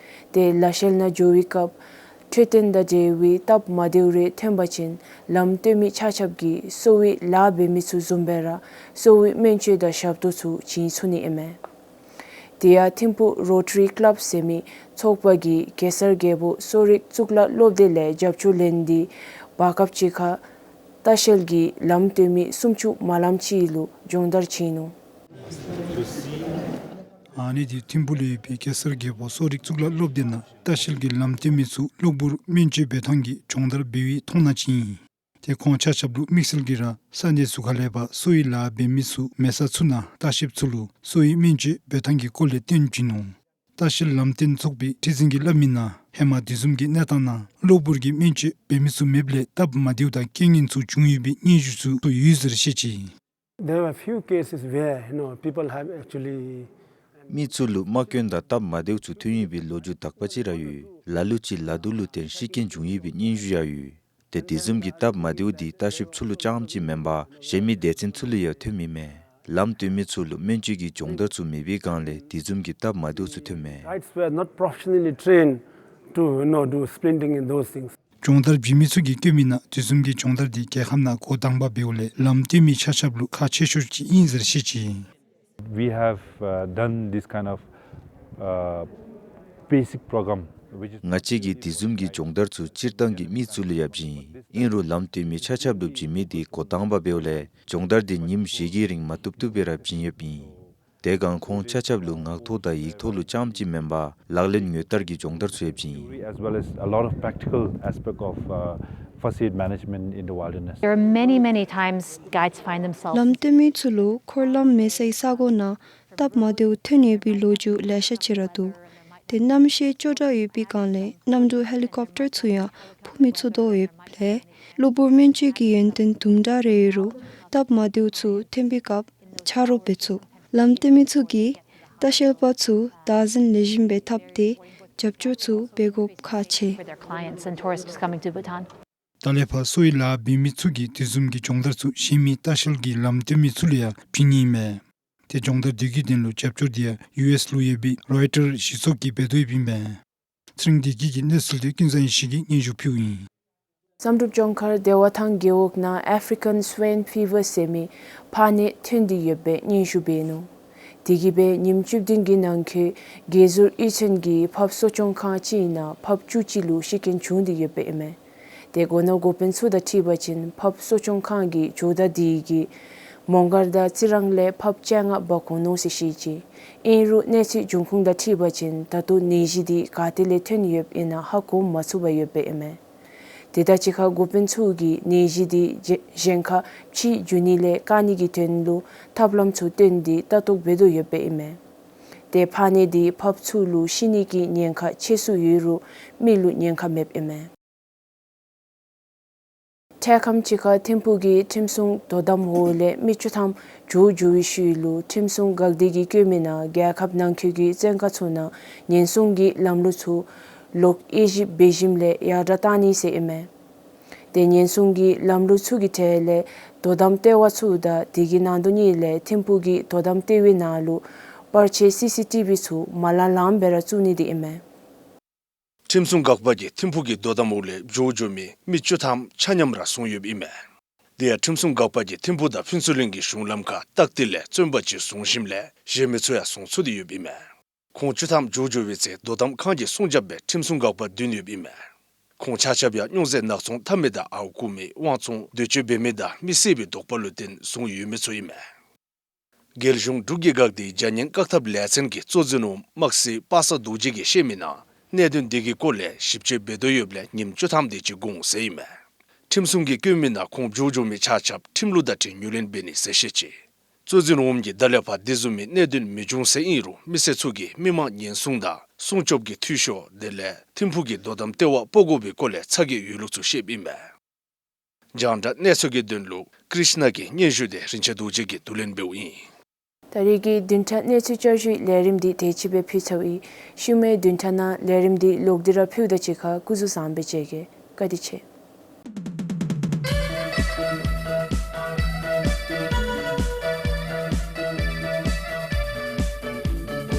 ཏེ་ལ་ཤལ་ནང་འགྱོ་བའི་སྐབས་འཕྲོད་བསྟེན་དང་འབྲེལ་བའི་སྟབས་མ་བདེཝ་རེ་ཐོན་པ་ཅིན་ལམ་སྟོན་མི་ཆ་ཁྱབ་ཀྱིས་གསོ་བའི་ལཱ་འབད་མི་ཚུ་བཟུམ་སྦེ་ར་གསོ་བའི་སྨན་བཅོས་དང་ཞབས་ཏོག་ཚུ་བྱིན་ཚུགས་ནི་ཨིན་མས། དེ་ཡང་ཐིམ་ཕུག་རོ་ཊ་རི་ཀ་ལབ་ཟེར་མི་ཚོགས་པ་གིས་གེ་སར་རྒྱལ་པོ་གསོ་རིག་གཙུག་ལག་སློབ་སྡེ་ལས་རྒྱབ་སྐྱོར་ལེན་ཏེ་བར་སྐབས་ཅིག་ཁར་ལྟ་བཤལ་གྱི་ལམ་སྟོན་མི་སུམ་ཅུ་མ་ལམ་ཅིག་ལུ་སྦྱོང་བརྡར་བྱིན་ནུག། ཨ་ནི་འདི་ཐིམ་ཕུག་ལུ་ཡོད་པའི་གེ་སར་རྒྱལ་པོ་གསོ་རིག་གཙུག་ལག་སློབ་སྡེ་ནང་ལྟ་བཤལ་གྱི་ལམ་སྟོན་མི་ཚུ་གློ་བུར་སྨན་བཅོས་འབད་ཐངས་ཀྱི་སྦྱོང་བརྡར་འབད་བའི་མཐོང་སྣང་ཅིག་ཨིན། ཏེ་ཁོང་ཆ་ཁྱབ་ལུ་དམིགས་བསལ་གྱིས་ར་ས་གནས་ཚུ་ཁ་ལས་ཕར་གསོ་བའི་ལཱ་འབད་མི་ཚུ་མེད་ས་ཚུ་ནང་ལྟ་བཤལཔ་ཚུ་ལུ་གསོ་བའི་སྨན་བཅོས་འབད་ཐངས་ཀྱི་སྐོར་ལས་སྟོན་བྱིན་ནུག། ལྟ་བཤལ་ལམ་སྟོན་ཚོགས་པའི་ཁྲི་འཛིན་གྱིས་སླབ་མིའི་ནང་ཧེ་མ་དེ་བཟུམ་གྱི་གནས་སྟངས་ནང་གློ་བུར་གྱི་སྨན་བཅོས་འབད་མི་ཚུ་མེདཔ་ལས་སྟབས་མ་བདེཝ་དང་རྐྱེན་ངན་ཚུ་བྱུང་ཡོད་པའི་སྙན་ཞུ་ཚུ་ཡོད་ཟེར་བཤད་ཅི། There were few cases where, you know, people have actually མི་ཚུ་ལུ་རྨ་སྐྱོན་དང་སྟབས་མ་བདེཝ་ཚུ་ཐོན་ཡོད་པའི་ལོ་རྒྱུས་དག་པ་ཅིག་ར་ཡོད། ལ་ལུ་ཅིག་ལ་དུག་ལུ་བརྟེན་ཤི་རྐྱེན་བྱུང་ཡོད་པའི་སྙན་ཞུ་ཡང་ཡོད། ཏེ་དེ་བཟུམ་གྱི་སྟབས་མ་བདེཝ་འདི་ལྟ་བཤལཔ་ཚུ་ལུ་རྐྱངམ་ཅིག་མེན་པར་གཞན་མི་སྡེ་ཚན་ཚུ་ལུ་ཡང་ཐོནམ་ཨིན་མས། ལམ་སྟོན་མི་ཚུ་ལུ་སྨན་བཅོས་ཀྱི་སྦྱོང་བརྡར་ཚུ་མེད་པའི་སྒང་ལས་དེ་བཟུམ་གྱི་སྟབས་མ་བདེཝ་ཚུ་ཐོནམ་མས། Guides were not professionally trained to, you know, do splinting and those things. སྦྱོང་བརྡར་བྱིན་མི་ཚུ་གིས་བཀོད་མིའི་ནང་དེ་བཟུམ་གྱི་སྦྱོང་བརྡར་འདི་རྒྱལ་ཁབ་ནང་འགོ་དང་པ་འབདཝ་ལས་ལམ་སྟོན་མི་ཆ་ཁྱབ་ལུ་ཁག་ཆེ་ཤོས་ཅིག་ཨིན་ཟེར་བཤད་ཅི། We have, uh, done this kind of, uh, basic program, which is ང་བཅས་ཀྱིས་དེ་བཟུམ་གྱི་སྦྱོང་བརྡར་ཚུ་སྤྱིར་བཏང་གི་མི་ཚུ་ལུ་ཡང་བྱིན། ཨིན་རུང་ལམ་སྟོན་མི་ཆ་ཁྱབ་ལུ་བྱིན་མི་འདི་འགོ་དང་པ་འབདཝ་ལས་སྦྱོང་བརྡར་འདི་ཉིནམ་བཞི་གི་རིང་མ་བཏུབ་བཏུབ་སྦེ་ར་བྱིན་ཡོདཔ་ཨིན། དེ་སྒང་ཁོང་ཆ་ཁྱབ་ལུ་ངག་ཐོག་དང་ཡིག་ཐོག་ལུ་རྐྱངམ་ཅིག་མེན་པར་ལག་ལེན་དངོས་བསྟར་གྱི་སྦྱོང་བརྡར་ཚུ་ཡང་བྱིན། As well as a lot of practical aspect of, uh, first aid management in the wilderness. There are many, many times guides find themselves ལམ་སྟོན་མི་ཚུ་ལུ་འཁོར་ལམ་མེད་སའི་ས་གོ་ནང་སྟབས་མ་བདེཝ་ཐོན་ཡོད་པའི་ལོ་རྒྱུས་ལེ་ཤ་ཅིག་ར་འདུག། ཏེ་གནམ་གཤིས་སྐྱོ་དྲགས་ཡོད་པའི་སྒང་ལས་གནམ་གྲུ་ཧེ་ལི་ཀོབ་ཊར་ཚུ་ཡང་འཕུར་མི་ཚུགས་དོ་ཡོདཔ་ལས་གློ་བུར་སྨན་བཅོས་ཀྱི་ཡོན་ཏན་དུམ་གྲ་རེ་ཡོད་རུང་སྟབས་མ་བདེཝ་ཚུ་ཐོན་པའི་སྐབས་ཆ་རོགས་འབད་ཚུགས། ལམ་སྟོན་མི་ཚུ་གིས་ལྟ་བཤལ་པ་ཚུ་བདག་འཛིན་ལེགས་ཤོམ་སྦེ་འཐབ་སྟེ་རྒྱབ་སྐྱོར་ཚུ་འབད་དགོཔ་ཁག་ཆེ། For their clients and tourists coming to Bhutan. ད་ལས་ཕར་གསོ་བའི་ལཱ་འབད་མི་ཚུ་གིས་དེ་བཟུམ་གྱི་སྦྱོང་བརྡར་ཚུ་གཞན་མི་ལྟ་བཤལ་གྱི་ལམ་སྟོན་མི་ཚུ་ལུ་ཡང་བྱིན་ནི་ཨིན་མས། ཏེ་སྦྱོང་བརྡར་འདི་གི་དོན་ལུ་རྒྱབ་སྐྱོར་འདི་ཡང་ཡུ་ཨེསི་ལུ་ཡོད་པའི་རོའི་ཊར་གཞི་ཚོགས་ཀྱིས་འབད་དོ་ཡོདཔ་ཨིན་མས། ཚེ་རིང་བདེ་སྐྱིད་ཀྱི་གནས་ཚུལ་འདི་ཀུན་བཟང་ཡེ་ཤེས་ཀྱིས་སྙན་ཞུ་ཕུལཝ་ཨིན། བསམ་གྲུབ་ལྗོངས་མཁར་བདེ་བ་ཐང་རྒེད་འོག་ནང་ཨེཕ་རི་ཀཱན་སུའིན་ཕི་བར་ཟེར་མི་ཕག་ནད་ཐོན་ཏེ་ཡོདཔ་སྦེ་སྙན་ཞུ་འབད་ནུག། དེ་གིས་སྦེ་ཉིནམ་བཅུ་བདུན་གྱི་ནང་འཁོད་དགེ་ཟུར་གཡུས་ཚན་གྱིས་ཕགཔ་གསོ་སྐྱོང་ཁང་ཅིག་ནང་ཕགཔ་བཅུ་གཅིག་ལུ་ཤི་རྐྱེན་བྱུང་སྟེ་ཡོདཔ་ཨིན་མས། ཏེ་མགོ་ནོར་འགོ་དཔོན་ཚུ་དང་འཁྲིལ་བ་ཅིན་ཕགཔ་གསོ་སྐྱོང་ཁང་གི་ཇོ་བདག་དེ་གིས་མོང་སྒར་དང་རྩི་རང་ལས་ཕགཔ་བཅོ་ལྔ་འབག་འོང་ནུག་ཟེར་བཤད་ཅི། ཨིན་རུང་གནས་ཚུལ་འབྱུང་ཁུངས་དང་འཁྲིལ་བ་ཅིན་ད་ལྟོ་ནད་གཞི་འདི་ག་ཏེ་ལས་ཐོན་ཡོདཔ་ཨིན་ན་ཧ་གོ་མ་ཚུགས་པར་ཡོདཔ་ཨིན་མས། དེ་དང་གཅིག་ཁར་འགོ་དཔོན་ཚུ་གིས་ནད་གཞི་འདི་གཞན་ཁར་ཕྱིས་འགྱོ་ནི་ལས་བཀག་ནི་གི་དོན་ལུ་ཐབས་ལམ་ཚུ་བཏོན་ཏེ་ལྟ་རྟོག་འབད་དོ་ཡོདཔ་ཨིན་མས། ཏེ་ཕག་ནད་འདི་ཕགཔ་ཚུ་ལུ་ཤི་ནི་གི་ཉེན་ཁ་ཆེ་སུ་ཡོད་རུང་མི་ལུ་ཉེན་ཁ་མེདཔ་ཨིན་མས། འཕྲལ་ཁམས་ཅིག་ཁར་ཐིམ་ཕུག་གི་ཁྲིམས་སྲུང་དོ་དམ་འོག་ལས་མི་བཅུ་ཐམ་བྱོག་འགྱོ་བའི་ཤུལ་ལུ་ཁྲིམས་སྲུང་འགག་སྡེ་གིས་བཀོད་མིའི་ནང་རྒྱལ་ཁབ་ནང་འཁོད་ཀྱི་བཙོན་ཁང་ཚུ་ནང་ཉེན་སྲུང་གི་ལམ་ལུགས་ཚུ་ལོག་དབྱེ་ཞིབ་འབད་ཞིནམ་ལས་ཡར་དྲགས་གཏང་ནི་ཟེར་ཨིན་མས། ཏེ་ཉེན་སྲུང་གི་ལམ་ལུགས་ཚུ་གི་གྲས་ལས་དོ་དམ་ལྟེ་བ་ཚུ་དང་དེ་གི་ནང་དོ་ནི་ལས་ཐིམ་ཕུག་གི་དོ་དམ་ལྟེ་བའི་ནང་ལུ་པར་ཆས་སི་སི་ཊི་བི་ཚུ་མ་ལང་ལངམ་སྦེ་ར་བཙུགས་ནི་འདི་ཨིན་མས། ཁྲིམས་སྲུང་འགག་པ་གིས་ཐིམ་ཕུག་གི་དོ་དམ་འོག་ལས་བྱོག་འགྱོ་མི་མི་བཅུ་ཐམ་ཆ་མཉམ་ར་བཟུང་ཡོདཔ་ཨིན་མས། དེ་ཡང་ཁྲིམས་སྲུང་འགག་པ་གིས་ཐིམ་ཕུག་དང་ཕུན་ཚོགས་གླིང་གི་གཞུང་ལམ་ཁར་སྟག་ལྡིར་ལས་བཙོན་པ་ཅིག་བཟུང་ཞིནམ་ལས་གཞན་མི་ཚུ་ཡང་བཟུང་ཚུགས་ཏེ་ཡོདཔ་ཨིན་མས། ཁོང་བཅུ་ཐམ་བྱོག་འགྱོ་བའི་ཚེ་དོ་དམ་ཁང་གིས་སྲུང་རྐྱབ་སྦེ་ཁྲིམས་སྲུང་འགག་པ་བདུན་ཡོདཔ་ཨིན་མས། ཁོང་ཆ་ཁྱབ་ཡང་སྨྱོ་རྫས་ནག་ཚོང་འཐབ་མི་དང་ཨརཝ་རྐུ་མི་དབང་བཙོང་འདོད་སྤྱོད་འབད་མི་དང་མི་བསད་པའི་དོགས་པ་ལུ་བརྟེན་བཟུང་ཡོད་མི་ཚུ་ཨིན་མས། རྒྱལ་གཞུང་འབྲུག་རྒྱལ་འགག་སྡེའི་བྱ་ངན་བཀག་ཐབས་ལས་ཚན་གྱི་གཙོ་འཛིན་འོགམ་དམག་སྲིད་པ་སངས་རྡོ་རྗེ་གིས་བཤད་མིའི་ནང་གནད་དོན་འདི་གི་སྐོར་ལས་ཞིབ་དཔྱད་འབད་དོ་ཡོདཔ་ལས་ཉིནམ་བཅུ་ཐམ་དེ་ཅིག་འགོར་འོང་ཟེར་ཨིན་མས། ཁྲིམས་སྲུང་གིས་བཀོད་མིའི་ནང་ཁོང་བྱོག་འགྱོ་མི་ཆ་ཁྱབ་ཁྲིམས་ལུགས་དང་འཁྲིལ་ངོས་ལེན་འབད་ནི་ཟེར་བཤད་ཅི། གཙོ་འཛིན་འོགམ་གྱིས་ད་ལས་ཕར་དེ་བཟུམ་མའི་གནད་དོན་མི་འབྱུང་ཟེར་ཨིན་རུང་མི་སེར་ཚུ་གིས་མི་དམངས་ཉེན་སྲུང་དང་སྲུང་སྐྱོབ་ཀྱི་འཐུས་ཤོར་དེ་ལས་ཐིམ་ཕུག་གི་དོ་དམ་ལྟེ་བ་སྤོ་དགོ་པའི་སྐོར་ལས་ཚ་གྱང་ཡོད་ལུགས་ཚུ་བཤདཔ་ཨིན་མས། རྒྱང་བསྒྲགས་གནས་ཚུལ་གྱི་དོན་ལུ་ཀྲིཤ་ན་གི་སྙན་ཞུ་དེ་རིན་ཆེན་རྡོ་རྗེ་གིས་བསྡུ་ལེན་འབདཝ་ཨིན། ད་རེས་ཀྱི་བདུན་ཕྲག་གནས་ཚུལ་བསྐྱར་ཞུའི་ལས་རིམ་འདི་དེ་ཅིག་སྦེ་ཕུལ་ཚརཝ་ཨིན། ཤུལ་མའི་བདུན་ཕྲག་ནང་ལས་རིམ་འདི་ལོག་སྟེ་ར་ཕུལཝ་ད་གཅིག་ཁར་སྐུ་གཟུགས་བཟང་པོ་སྦེ་མཇལ་གེ། བཀའ་དྲིན་ཆེ།